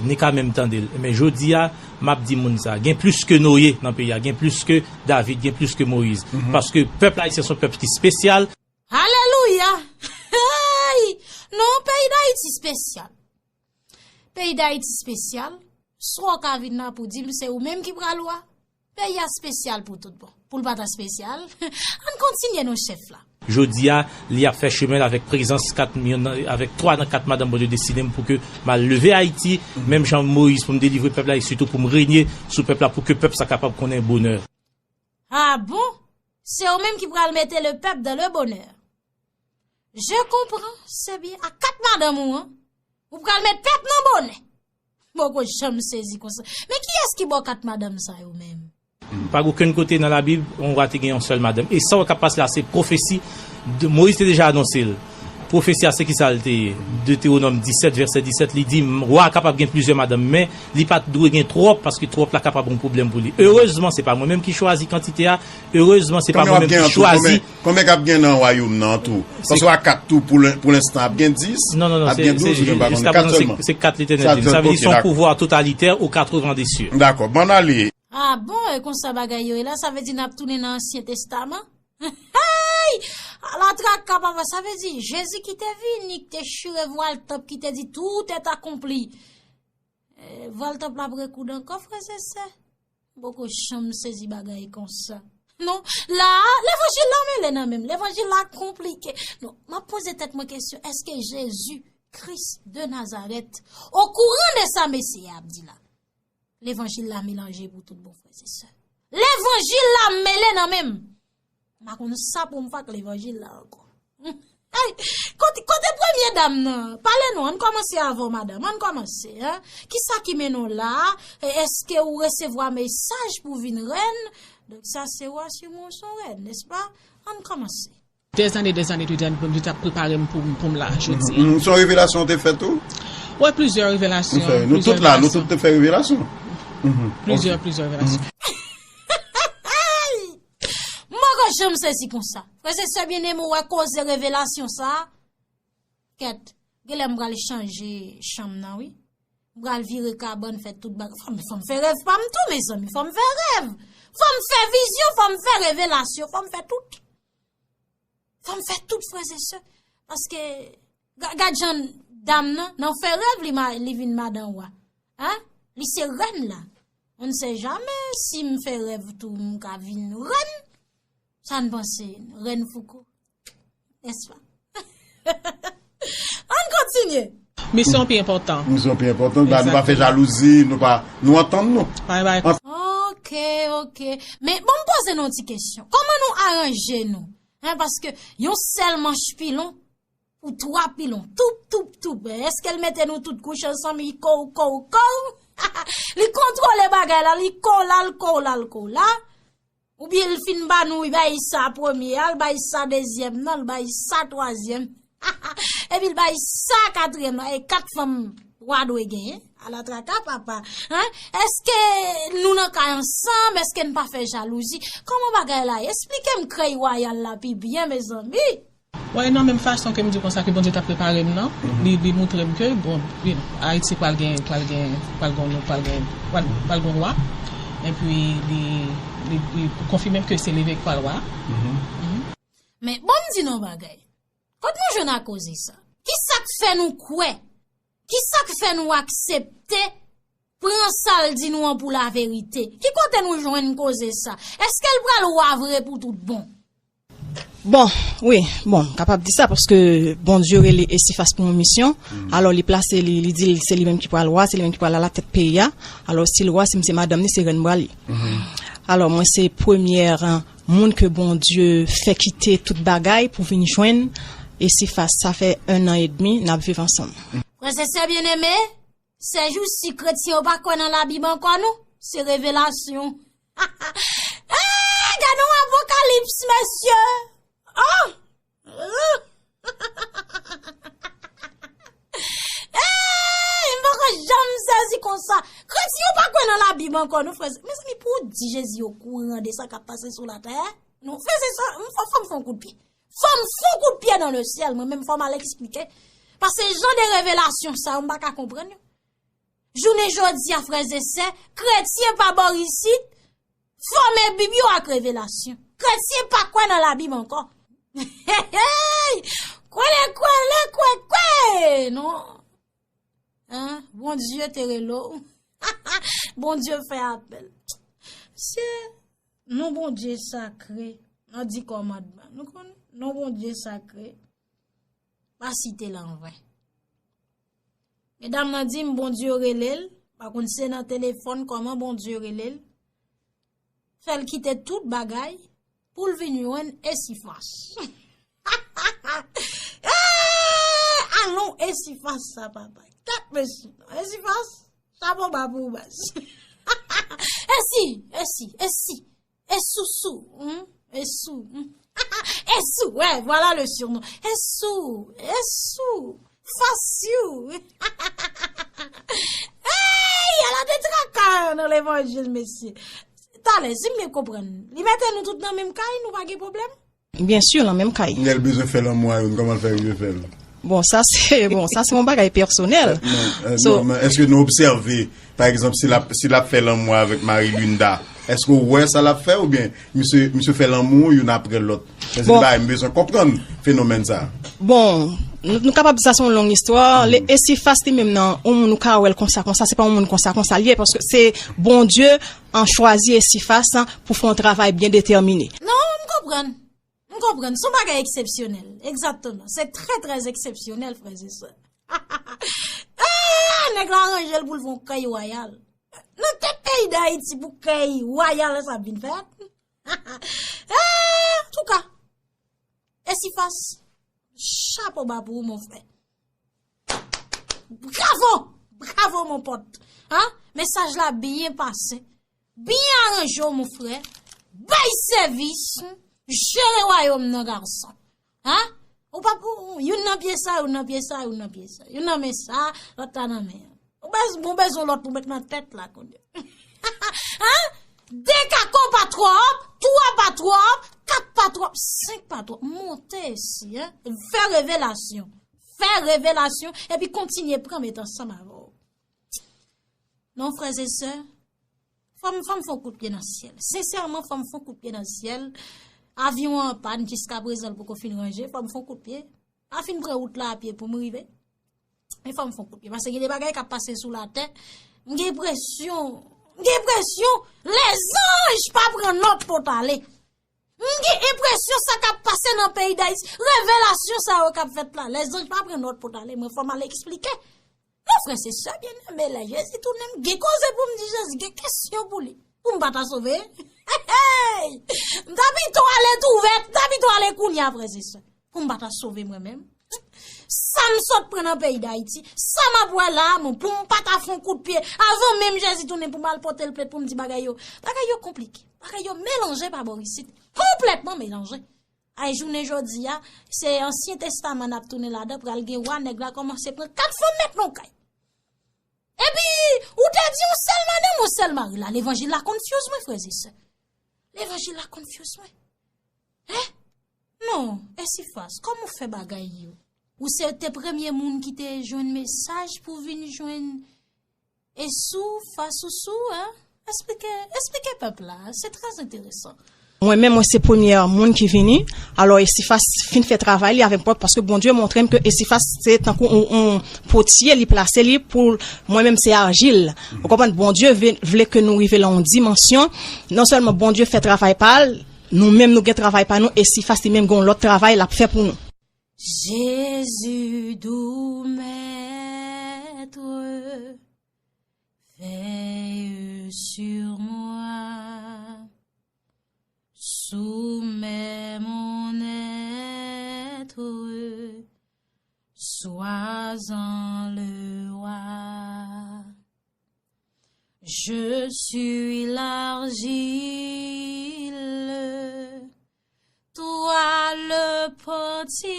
ni ka menm tande l. Men jodi a, m ap di moun sa, gen plis ke Noye nan peyi a, gen plis ke David, gen plis ke Moyiz. Paske pèp ayisyen se yon pèp ki espesyal. Alelouya! Hey! Non, peyi Dayiti espesyal. Peyi Dayiti espesyal. Swa w ka vin la pou di m se ou menm ki pral wa. Peyi a espesyal pou tout bon. Pou l pa ta espesyal, ann kontinye non chèf la. Jodi a, li ap fè chemen l avèk prezans kat, youn nan, avèk twa nan kat madanm Bondye deside m pou ke m al leve Ayiti, menm jan Moyiz pou m delivre pèp la, e sitou pou m renye sou pèp la, pou ke pèp sa kapab konnen bonè. Ah bon? Se ou menm ki pral mete le pèp dans le bonheur. Je comprends, c'est bien. A kat madanm ou an, ou pral met pèp nan bonè. Bon, ko janm sezi konsa. Men kiyès ki ba w kat madanm sa yo menm? Pa gen okenn kote nan Labib, yon wa te gen yon sèl madanm. E sa w k ap pase la, se pwofesi. De, Moyiz te deja anonse l. Pwofesi a, se ki sa l te ye? Detewonòm disèt, vèsè disèt, li di, wa a kapab gen plizyè madanm, men li pa t dwe gen twòp, paske twòp la kapab yon pwoblèm pou li. Erezman, se pa mwen menm ki chwazi kantite a. Erezman, se pa mwen menm ki chwazi. Konbyen k ap gen nan wayòm nan tou? Paske a kat tou, pou lenstan, ap gen dis, ap gen douz, ou byen pa konnen, kat sèlman. Se kat Letènèl di. Sa vle di, se yon pouvwa totalitè aux quatre vents des cieux. Dakò, bann ale. Ah bon, e konsa bagay yo ye la, sa vle di n ap tounen nan Ansyen Testaman? Hey! Ala traka papa, sa vle di, Jezi ki te vini, ki te chire vwal tanp, ki te di, tout est accompli. Eh, vwal tanp la ap rekoud ankò, frè e sè. Poko janm sezi bagay konsa. Non, la, levanjil la mele nan men m. Levanjil la konplike. Non, m ap poze tèt mwen kesyon, èske Jezi Kris de Nazarèt okouran de sa mesye a ap di la? Levanjil la melanje pou tout bon, frè e sè. Levanjil la mele nan men m. M pa konn sa pou m fè ak levanjil la ankò. Hey, kote, kote premye dam nan? Pale nou, ann kòmanse avè w, madanm, ann kòmanse, hein? Kisa ki mennen w la? E èske ou resevwa mesaj pou w vin rèn? Donk, sa se wa, si w se yon rèn, nèspa? Ann kòmanse. Dèzane, dèzane, dèzane, Bondye t ap prepare m pou, pou m la jodi a. Mhm. Se yon revelasyon w te fè tou? Wi, plizyè revelasyon. Nou tout la, nou tout te fè revelasyon. Plizyè, plizyè revelasyon. M poko janm sezi konsa. Frè e sè byeneme, w wè koze revelasyon sa a? Kèt, genlè m pral chanje chanm nan, wi. M pral vire kabann, fè tout bagay. Fò m, fò m fè rèv pa m tou, mezanmi. Fò m fè rèv. Fò m fè vizyon, fò m fè revelasyon, fò m fè tout. Fò m fè tout, frè e sè. Paske, ga-, gad jan dam nan, nan fè rèv, li ma-, li vin madan wa. Hein? Li se rèn la. On ne sait jamais, si m fè rèv tou, m ka vin rèn. Sa n panse, rèn Fouco? Nèspa? Ann kontinye. Misyon pi enpòtan. Misyon pi enpòtan. Ba, nou pa fè jalouzi, nou pa, nou antann nou. Bay, bay. Ok, ok. Men, bon, m poze nou yon ti kesyon. Kòman nou aranje nou? Hein, paske yon sèl manch pilon, ou twa pilon. Toup, toup, toup. Èske l mete nou tout kouche ansanm, li kow, kow, kow? Li kontwole bagay la, li kow la, l kow la, l kow la. Oubyen l fin ba nou, li bay sa premye a, l bay sa dezyèm nan, l bay sa twazyèm. Epi l bay sa katriyèm nan. E kat fanm wa dwe genyen? Ala traka papa. Hein? Èske nou nan kay ansanm? Èske n pa fè jalouzi? Kòman bagay la ye? Esplike m krèy wayal la pi byen, mezanmi. Wi, nan menm fason ke m di konsa ke Bondye t ap prepare m nan, li, li montre m ke, bon, wi, Ayiti pral gen, pral gen, pral gen, pral gen, pral, pral gen wa. Epi li, li, li konfime m ke se leveque k pral wa. Mhm. Men bon, m di nou yon bagay. Kot nou jwenn a koze sa? Kisa k fè nou kwè? Kisa k fè nou aksepte pran sa l di nou an pou laverite? Ki kote nou jwenn koze sa? Èske l pral wa vre pou tout bon? Bon, wi, bon, m kapab di sa paske Bondye rele Esifas pou yon misyon. Alò, li plase li, li di l se li menm ki pral wa, se li menm ki pral alatèt peyi a. Alò, si l wa, si m se madanm ni, se rèn m pral ye. Alò, mwen se premyè moun ke Bondye fè kite tout bagay pou vin jwenn Esifas. Sa fè en an edmi n ap viv ansanm. Frè e sè byeneme, sèjousi kretyen yo pa kwè nan Labib ankò non. Se revelasyon. Eh, gade yon apokalips, mesye! Oh! Ey, m poko janm sezi konsa. Kretyen yo pa kwè nan Labib ankò, non, frè. Mezanmi, pou w di Jezi okouran de sa k ap pase sou latè, non, frè, se sa, m fò, fò m fè yon kout pye. Fò m fè yon kout pye nan le syèl, mwen menm, fò m al eksplike. Paske jan de revelasyon sa yo, m pa ka konprann yo. Jounen jodi a, frè e sè, kretyen pa bò isit, fòme Bib yo ak revelasyon. Kretyen pa kwè nan Labib ankò. Kwele, kwele, kwe, kwe! Non. Hein? Bondye te rele w. Bondye fè apèl. Se non Bondye sakre, nan di kòmandman. Nou konnen? Non Bondye sakre. Pa site l anven. Medam nan di m Bondye rele l, pa konn se nan telefòn kòman Bondye rele l. Fè l kite tout bagay pou l vin jwenn Esifas. Eh, alon Esifas sa, papa. Kat mesye. Esifas, chapo ba pou ou, baz. Esi, esi, esi. Esousou, hmm? Esou, hmm? Esou, ouais, voilà le surnom. Esou, Esou, Fasyou. Ey, ala de traka nan levanjil, mesye. Talè, si m byen konprann, li mete nou tout nan menm kay, nou pa gen pwoblèm? Byen si, nan menm kay. Lè l bezwen fè lanmou a youn, kòman l fè rive fè l? Bon, sa se, bon, sa se yon bagay pèsonèl. Non, euh, So, non, men èske nou obsève, pa egzanp, si l ap, si l ap fè lanmou avèk Marie Linda, èske w wè sa l ap fè oubyen misye, misye fè lanmou youn apre lòt? Men se Bon. Bagay m bezwen konprann fenomèn sa. Bon, nou, nou kapab di sa se yon long istwa. Le Esifas li menm nan, yon moun ou ka wè l konsa, konsa, se pa yon moun konsa, konsa l ye, paske se Bondye an chwazi Esifas pou fè yon travay byen detèmine. Non, m konprann. M konprann. Se yon bagay eksepsyonèl. Egzakteman. Se trè, trè eksepsyonèl, frè e sè. Eh, nèg la ranje l pou l fè yon kèy wayal. Nan tèt peyi Dayiti pou kèy wayal sa vin fèt. Eh, antouka, Esifas, chapo ba pou ou, mon frè. Bravo! Bravo, mon pote. Hein? Mesaj la byen pase. Byen aranje w, mon frè. Bay sèvis. Jere wayòm nan, gason. Hein? Ou pa pou, youn nan pye sa, youn nan pye sa, youn nan pye sa. Youn nan men sa, lòt la nan men an. Ou bez-, ou bezwen lòt pou met nan tèt la kounye a. Hein? De kako pa twòp, twa pa twòp, kat pa twòp, senk pa twòp. Monte isi, hein? Fè revelasyon. Fè revelasyon, epi kontinye pran met ansanm avè w. Non, frè e sè, fò m, fò m fè yon kout pye nan syèl. Sensèman, fò m fè yon kout pye nan syèl. Avyon an an pàn, jiskaprezan, l poko fin ranje. Fò m fè yon kout pye. A fin pran wout la a pye pou m rive. Men fò m fè yon kout pye. Paske gen de bagay k ap pase sou latè. M gen enpresyon, m gen enpresyon lèzanj pa pran nòt pou t ale. M gen enpresyon sa k ap pase nan peyi Dayiti. Revelasyon sa yo k ap fèt la. Lèzanj pa pran nòt pou t ale. Mwen fò m al eksplike. Non, frè e sè byeneme, lè Jezi tounen, m gen koze pou m di Jezi, gen kesyon pou li. Pou m pa ta sove. Hey! M ta pito ale tou vèt, m ta pito ale kounye a, frè e sè. Pou m pa ta sove mwen menm. Sa m sot pran nan peyi Dayiti, sa m ap wè la a, mon, pou m pa ta fè yon kout pye, avan menm Jezi tounen pou m al pote l plent pou m di bagay yo. Bagay yo konplike. Bagay yo melanje pa bò isit. Konplètman melanje. Ay, jounen jodi a, se Ansyen Testaman n ap tounen ladan, pral gen wa, nèg la kòmanse pran kat fanm met nan kay. Epi, ou te di yon sèl madanm, yon sèl mari la. Levanjil la confuse mwen, frè e sè. Levanjil la confuse mwen. Hein? Non, Esifas, kòman w fè bagay yo? Ou se te premye moun ki te jwenn mesaj pou vin jwenn Esou, Fasousou, hein? Esplike, esplike pèp la, se trè enteresan. Mwen menm, mwen se premyè moun ki vini. Alò, Esifas fin fè travay li avèk mwen, paske Bondye montre m ke Esifas se tankou yon, yon potye, li plase li pou mwen menm se ajil. Ou konprann? Bondye ve-, vle ke nou rive nan yon dimansyon. Non sèlman Bondye fè travay pa l, nou menm nou gen travay pa nou, Esifas li menm gen yon lòt travay l ap fè pou nou. Jésus doux maître, veille sur moi, soumets mon être, sois-en le roi. Je suis l'argile, toi le potier.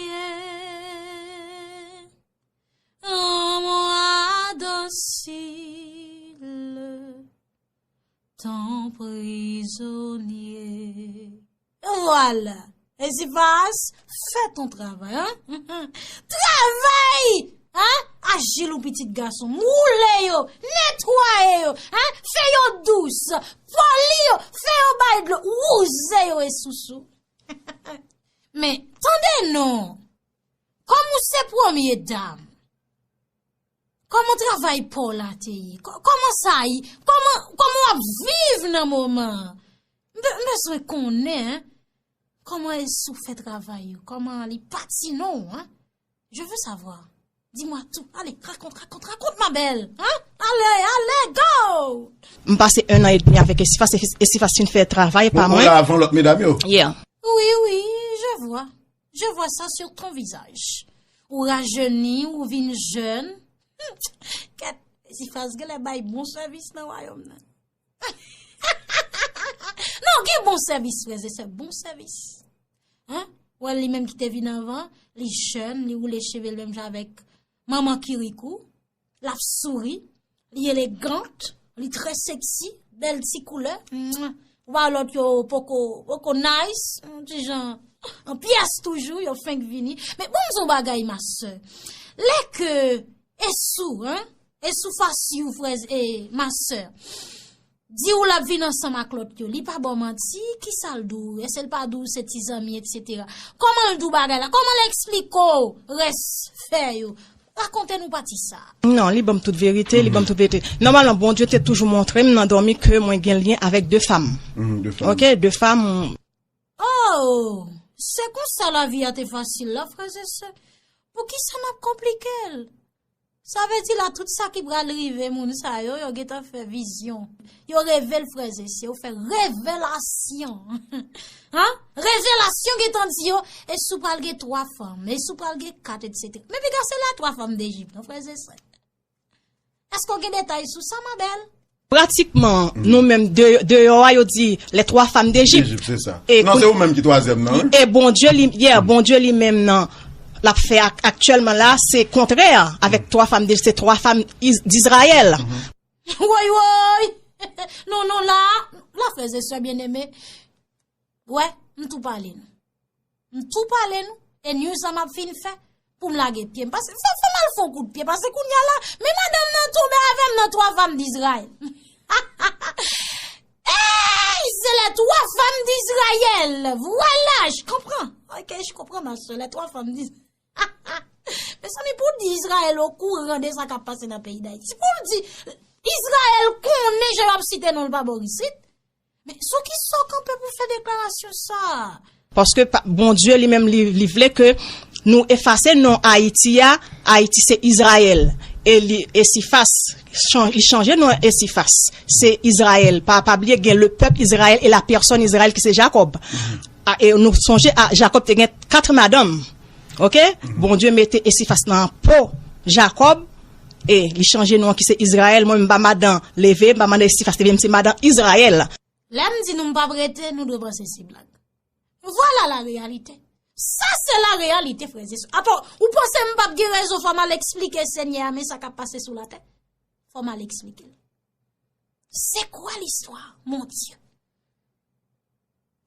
Rends-moi docile ton prisonnier. Voilà. Esifas, fè ton travay, hein? Travay! Hein? Ajil ou pitit gason. Woule yo, netwaye yo, hein? Fè yo dous. Poli yo, fè yo bay dlo. Wouze yo e sousou. Men, tande non. Kòm ou se premye dam, kòman travay pa w la te ye? Kò-, kòman sa ye? Kòman, kòman w ap viv nan moman an? M be-, m bezwen konnen, hein, kòman Esou fè travay yo? Kòman li pati non, hein? Je veux savoir. Dis-moi tout. Allez, raconte, raconte, raconte, ma belle. Hein? Allez, allez, go! M pase un an et demi avec Esifas, Esifas fin fè travay pa mwen. Ou la avan lòt medam yo? Yeah. Oui, oui, je vois. Je vois ça sur ton visage. Ou rajeni, ou vin jèn. Kèt, Esifas genlè bay bon sèvis nan wayòm nan. Non, gen bon sèvis, frè e sè, bon sèvis. Hein? Ou wè li menm ki te vin anvan, li jèn, li woule cheve l menm jan avèk manman Kirikou. L ap souri, li elegant, li trè sexy, bèl ti koulè. Mwa. Ou pa lòt yo poko, poko nice, yon ti jan an pyès toujou, yo fenk vini. Men bon, m di w bagay, ma sè. Lè ke Esou, hein? Esou fas you, frè, e ma sè. Di w l ap vin ansanm ak lòt yo. Li pa ba w manti, kisa l di w? Èske l pa di w se ti zanmi, etsetera? Kòman l di w bagay la? Kòman l eksplike w rès fè yo? Rakonte nou pati sa. Non, li ban m tout verite, li ban m tout verite. Nòmalman, Bondye te toujou montre m nan dòmi ke mwen gen lyen avèk de fanm. Mhm, de fanm. Ok, de fanm. Oh, se konsa lavi a te fasil la, frè e sè. Poukisa n ap konplike l? Sa vle di la, tout sa ki pral rive moun sa yo, yo gentan fè vizyon. Yo reve l, frè e sè, yo fè revelasyon. Hein? Revelasyon gentan di yo, e si w pral gen twa fanm, e si w pral gen kat, etsetera. Men piga se les trois femmes d'Égypte, non, frè e sè. Èske w gen detay sou sa, ma bèl? Pratikman, nou menm de, deyò a, yo di les trois femmes d'Égypte. Égypte, c'est ça. E non, se ou menm ki twazyèm nan, wi. E Bondye li, yeah, Bondye li menm nan, l ap fè ak, aktyèlman la, se kontrè avèk twa fanm de, se twa fanm Iz-, d'Izrayèl. Woy, woy! Non, non, la, la, frè e sè byeneme. Wè, m tou pale nou. M tou pale nou. E news la m ap fin fè pou m lage pye m. Paske fò, fò m al fè yon kout pye. Paske kounye a la, men madanm nan tonbe avè m nan twa fanm d'Izrayèl. Hey, c'est les trois femmes d'Israël. Voilà, je comprends. Ok, je comprends, ma soeur. Les trois femmes d'Israël. Mezanmi, pou di Izrayèl okouran de sa k ap pase nan peyi Dayiti. Pou l di Izrayèl konnen jan y ap site non l pa bò isit. Men sou ki sa w kanpe pou fè deklarasyon sa a? Paske pa, Bondye li menm li, li vle ke nou efase non Ayiti a, Ayiti se Izrayèl. E li, Esifas, chan-, li chanje non Esifas. Se Izrayèl. Pa, pa bliye gen le pèp Izrayèl e la pèsòn Izrayèl ki se Jakòb. A, e nou sonje a, Jakòb te gen kat madanm. Ok? Bondye mete Esifas nan po Jakòb. E li chanje non ki se Izrayèl. Mwen, m pa madan Leve, m pa madan Esifas Leve, m se madan Izrayèl. Lè m di nou m p ap rete, nou dwe panse se blag. Voilà la réalité. Sa se la réalité, frè e sè. Atò, ou panse m p ap gen rezon, fò m al eksplike Senyè a, men sa k ap pase sou latè? Fò m al eksplike l. C'est quoi l'histoire, mon Dieu?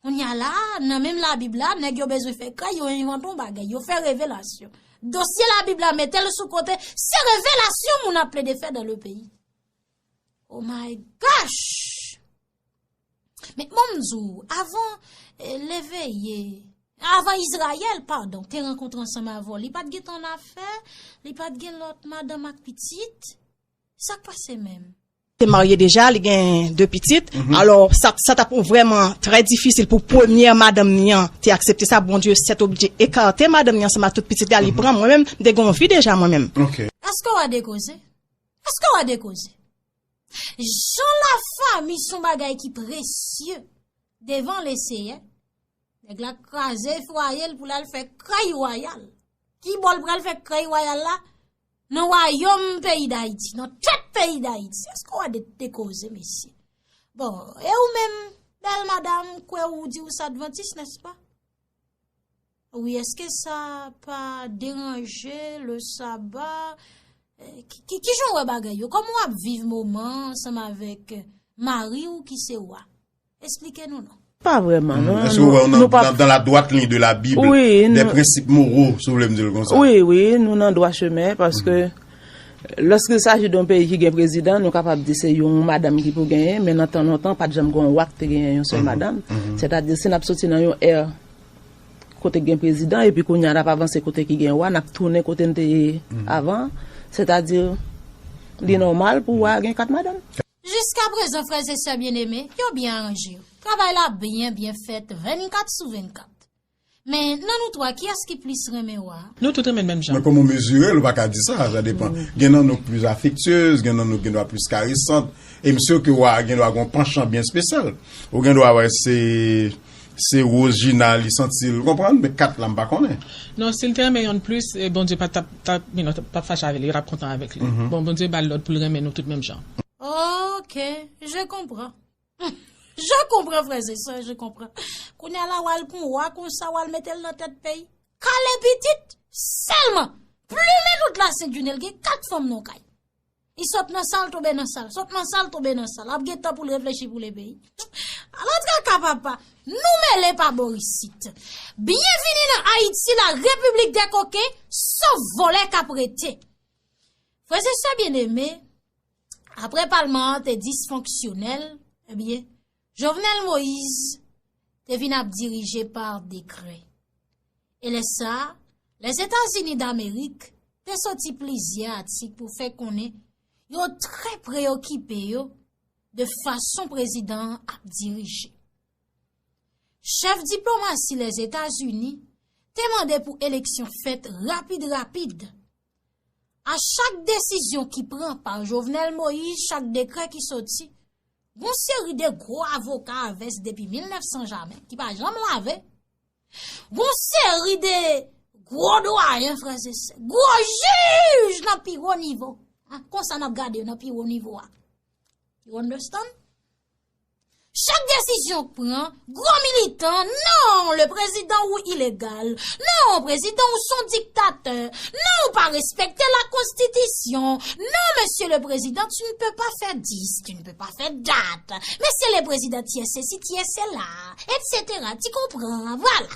Kounye a la, nan menm Labib la, nèg yo bezwen fè kay, yo envante yon bagay, yo fè revelasyon. Dosye Labib la, mete l sou kote, se revelasyon moun ap plede fè dans le pays. Oh my gosh! Men bon, m di w, avan, eh, Leveye, avan Izrayèl, padon, te rankontre ansanm avè w, li pa t gen tan afè, li pa t gen lòt madanm ak pitit. Sa k pase menm? Te marye deja, li gen de pitit. Alò, sa, sa t ap vrèman trè difisil pou premyè madanm ni an te aksepte sa. Bondye sèt oblije ekate madanm ni ansanm ak tout pitit la, li pran. Mwen menm, m te gen yon vi deja, mwen menm. Ok. Èske w a de koze? Èske w a de koze? Jan lafanmi se yon bagay ki presye devan Leseyè. Nèg la kraze fwaye l pou l al fè krèy wayal. Ki bò l pral fè krèy wayal la? Nan wayòm peyi Dayiti, nan tèt peyi Dayiti. Èske w wè de, de koze, mesye? Bon, e ou menm, bèl madanm, kwè ou di ou se advantis, nèspa? Wi, èske sa pa deranje le saba? Eh, ki, ki, ki jan w wè bagay yo? Kòman w ap viv moman ansanm avèk mari w ki se wa? Esplike nou non. Pa vrèman, non. Èske w wè w nan, dans la droite ligne de la Bible, des principes moraux, si w vle m di l konsa? Wi, wi, nou nan dwa chemen, paske lòske il s'agit d'un peyi ki gen prezidan, nou kapab di se yon madanm ki pou genyen, men nan tan lontan, pa t janm gen yon wa ki te genyen yon sèl madanm. Sètadi, si n ap soti nan yon è kote gen prezidan, epi kounye a n ap avanse kote ki gen wa, n ap tounen kote n te ye avan. Sètadi, li nòmal pou wa gen kat madanm. Jiskaprezan, frè e sè byeneme, yo byen aranje yo. Travay la byen, byen fèt, vennkat sou vennkat. Men, nan nou twa, kiyès ki plis renmen wa a? Nou tout renmen l menm jan. Men kòman w mezire l, ou pa ka di sa, sa depann. Gen nan nou k pli afektyez, gen nan nou k gen dwa plis karesant. E m si ke wa a gen dwa gen yon panchan byen espesyal. Ou gen dwa wè se se Wozjina li santi l, ou konprann, men kat la m pa konnen. Non, si l te renmen yonn plis, e Bondye pa t ap, t ap, you know, p ap fache avè li, yo t ap kontan avèk li. Bon, Bondye ba l lòd pou l renmen nou tout menm jan. Ok, je comprends. Je comprends, frè e sè, je comprends. Kounye a la, w al pran wa konsa, w al mete l nan tèt peyi. Kale pitit, sèlman. Plimen tout la Sent Jounen, l gen kat fanm nan kay. Li sot nan sa l tonbe nan sa l, sot nan sa l tonbe nan sa l, ap gen tan pou l reflechi pou l peyi. Ala traka papa, nou mele pa bò isit. Byenvini nan Ayiti, la repiblik dè koken, sof vòlè k ap rete. Frè e sè byeneme, apre palman an te disfonksyonèl, ebyen, Jovenel Moïse te vin ap dirije pa dekrè. E lè sa a, Lèzetazini Damerik te soti plizyè atik pou fè konnen yo trè preyokipe yo de fason prezidan an ap dirije. Chèf diplomasi Lèzetazini te mande pou eleksyon fèt rapid rapid. A chak desizyon ki pran pa Jovenel Moïse, chak dekrè ki soti, gon seri de gwo avoka avès depi mil nèf san jamè, ki pa janm lave. Gon seri de gwo dwayen, frè e sè, gwo jij nan pi wo nivo. A, konsa n ap gade yo nan pi wo nivo a. You understand? Chak desizyon k pran, gwo militan, non, le président ou ilegal, non, président ou son diktatè, non, ou pa respekte la konstitisyon, non, monsieur le président, tu ne peux pas faire dix, tu ne peux pas faire date, monsieur le président, tu es ceci, tu es cela, et cetera. Tu comprends, voilà.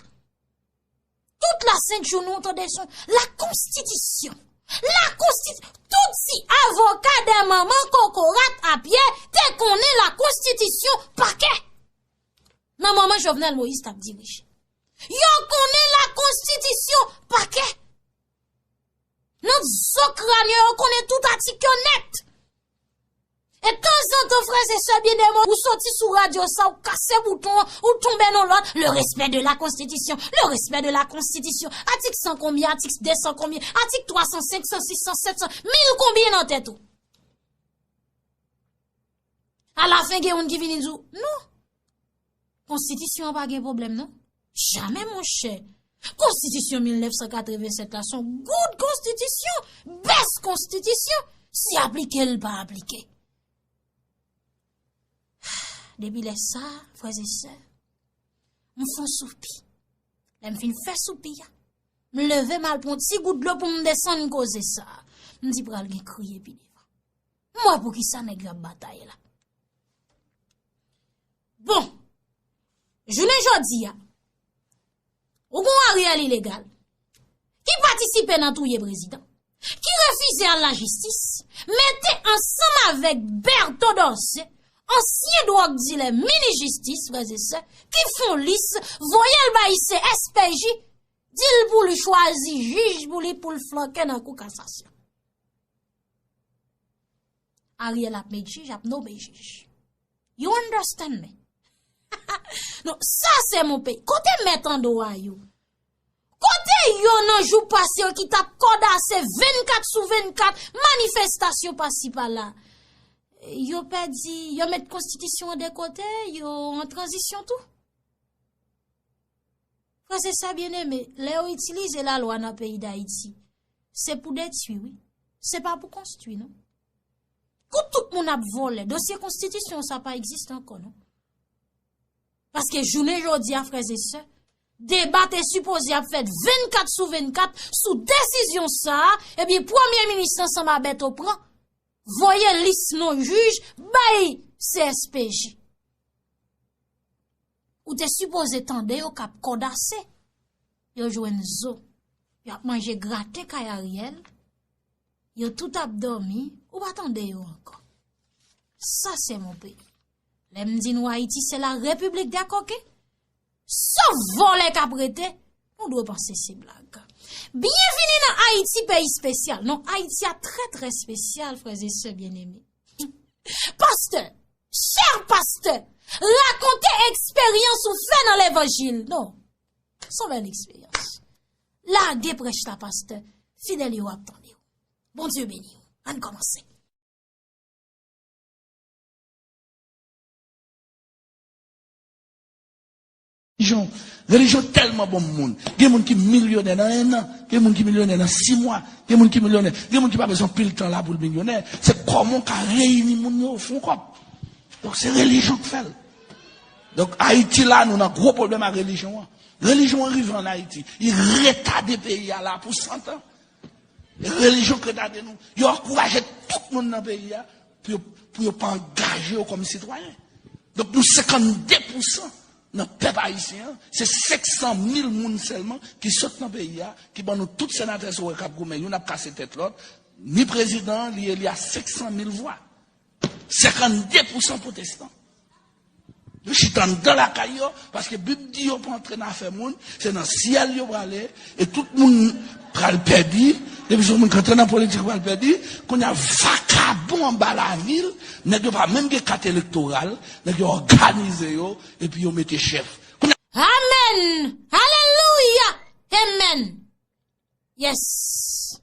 Tout la sent jou nou tande son la konstitisyon. La konstiti, tout ti avoka dè manman kokorat a pyè te konnen la konstitisyon pa kè. Nan manman Jovenel Moïse t ap dirije. Yo konnen la konstitisyon pa kè. Nan zo kran yo, yo konnen tout atik yo nèt. E tanzantan, frè e sè byeneme, ou soti sou radyo sa, ou kase bouton an, ou tonbe nan lòd, le respect de la constitution, le respect de la constitution. Atik san konbyen, atik de san konbyen, atik twa san, senk san, sis san, sèt san, mil konbyen nan tèt ou. Alafen, gen youn ki vini di w, non. Konstitisyon an pa gen pwoblèm non. Jamè monchè. Konstitisyon mil nèf san katreven sèt la se yon good konstitisyon, best konstitisyon, si aplike l pa aplike. Depi lè sa, frè e sè, m fè yon soupi. Lè m fin fè soupi a, m leve m al pran ti gout dlo pou m desann koze sa. M di pral gen kriye pi devan. M wè poukisa nèg yo ap batay la. Bon, jounen jodi a, ou gon Ariel ilegal ki patisipe nan touye prezidan, ki refize al lajistis, mete ansanm avèk Berto Dorcé, ansyen dwòg dilè minis jistis, frè e sè, ki fè yon lis, voye l bay C S P J, di l pou l chwazi jij pou li, pou l flanke nan kou kasasyon. Ariel ap met jij, ap nome jij. You understand me? Non, sa se mon peyi. Kote mèt an dwa yo? Kote yo nan jou pase yo ki t ap kòdase vennkat sou vennkat, manifestasyon pasi pala? Yo pèdi, yo met konstitisyon an de kote, yo an tranzisyon tou. Frè e sè byeneme, lè yo itilize lalwa nan peyi Dayiti, se pou detwi, wi. Se pa pou konstwi, non. Kou tout moun ap vòlè, dosye konstitisyon sa pa egziste ankò, non. Paske jounen jodi a, frè e sè, deba te sipoze ap fèt vennkat sou vennkat sou desizyon sa a, ebyen, premye minis ansanm a Bèto pran, voye lis non jij bay C S P J. Ou te sipoze tande yo k ap kòdase. Yo jwenn zo. Y ap manje graten kay Ariel. Yo tout ap dòmi, ou pa tande yo ankò. Sa se mon peyi. Lè m di nou Ayiti se la repiblik dè koken, sof vòlè k ap rete, nou dwe panse se blag. Byenvini nan Ayiti, peyi espesyal. Non, Ayiti a trè, trè espesyal, frè e sè byeneme. Pastè, chè pastè, rakonte eksperyans ou fè nan levanjil. Non, se yon bèl eksperyans. Lage prèch la, pastè. Fidèl yo ap tande w. Bondye beni w. Ann kòmanse. Relijyon, relijyon tèlman bon moun. Gen moun ki milyonè nan en an, gen moun ki milyonè nan sis mwa, gen moun ki milyonè, gen moun ki pa bezwen anpil tan la pou l milyonè. Se kòman w ka reyini moun yo, fè yon kòb. Donk, se relijyon k fè l. Donk, Ayiti la, nou nan gwo pwoblèm ak relijyon an. Relijyon an rive ann Ayiti. Li retade peyi a la pou san tan. E relijyon k retade nou. Yo ankouraje tout moun nan peyi a pou yo, pou yo pa angaje yo kòm sitwayen. Donk, nou senkannde pousan nan pèp ayisyen an, se senk san mil moun sèlman ki sot nan peyi a, ki ban nou tout senatè sa w wè k ap goumen, youn ap kase tèt lòt, ni prezidan an, li eli a senk san mil vwa. Senkannde pousan pwotestan. Yo chita anndan lakay yo, paske Bib di yo pa antre nan afè moun, se nan syèl yo prale, e tout moun pral pèdi, depi se yon moun k antre nan politik pral pèdi, kounye a vakabon anba lavil, nèg yo pa menm gen kat elektoral, nèg yo òganize yo, epi yo mete chèf. Kounye a Amèn! Alelouya! Amèn! Yes!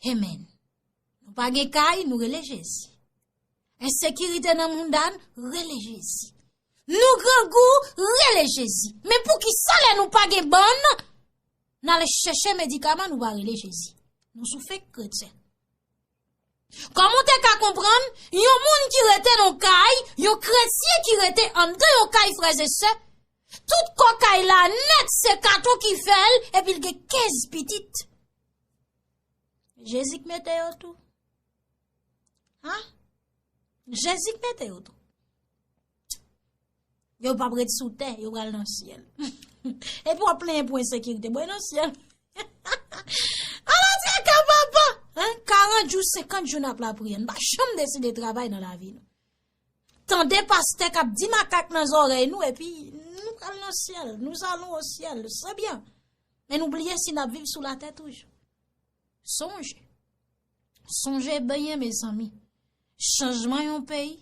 Amèn! Nou pa gen kay, nou rele Jezi. Ensekirite nan mouda n, rele Jezi. Nou grangou, rele Jezi. Men poukisa lè nou pa gen bann, n ale chèche medikaman, nou pa rele Jezi? Nou sou fake kretyen. Kòman w te ka konprann yon moun ki rete nan kay, yon kretyen ki rete anndan yon kay, frè e sè, tout kò kay la nèt se katon ki fè l, epi l gen kenz pitit? Jezi k mete yo tou. Hein? Jezi k mete yo tou. Yo p ap ret sou tè, yo pral nan syèl. Epi w ap plenyen pou ensekirite. Bon, e nan syèl. Ala traka papa! Hein? Karant jou, senkant jou n ap lapriyè. Nou pa janm deside travay nan lavi nou. Tande pastè k ap di makak nan zòrèy nou, epi nou pral nan syèl. Nous allons au ciel. C'est bien. Men nou bliye si n ap viv sou latè toujou. Sonje. Sonje byen, mezanmi. Chanjman yon peyi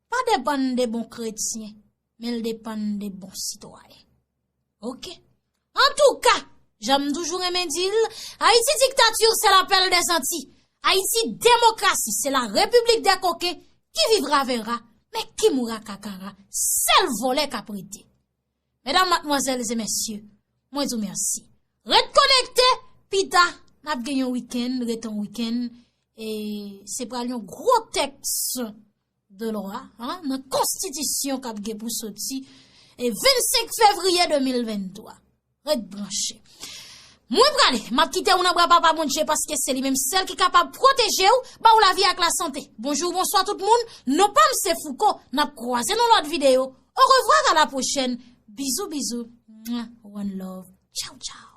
pa depann de bon kretyen, men l depann de bon sitwayen. Oke? Antouka, jan m toujou renmen di l, Ayiti diktati, se la pèl dè Zanti. Ayiti demokrasi, se la repiblik dè koken. Qui vivra verra, men qui mourra kakara, sèl vòlè k ap rete. Medam, madmwazèl e mesye, mwen di w mèsi. Ret konekte, pita, n ap gen yon wikenn, ret yon wikenn, e se pral yon gwo tèks de lwa, hein, nan konstitisyon k ap gen pou soti, e vennsenk fevriye de mil venntwa. Ret branche. Mwen prale, m ap kite w nan bra Papa Bondye paske se li menm sèl ki kapab pwoteje w, ba w lavi ak lasante. Bonjou, bonswa tout moun. Non pa m se Fouco. N ap kwaze nan lòt videyo. Orevwa, a la pwochèn. Bizou, bizou. Mwa, one love. Tchaw, tchaw.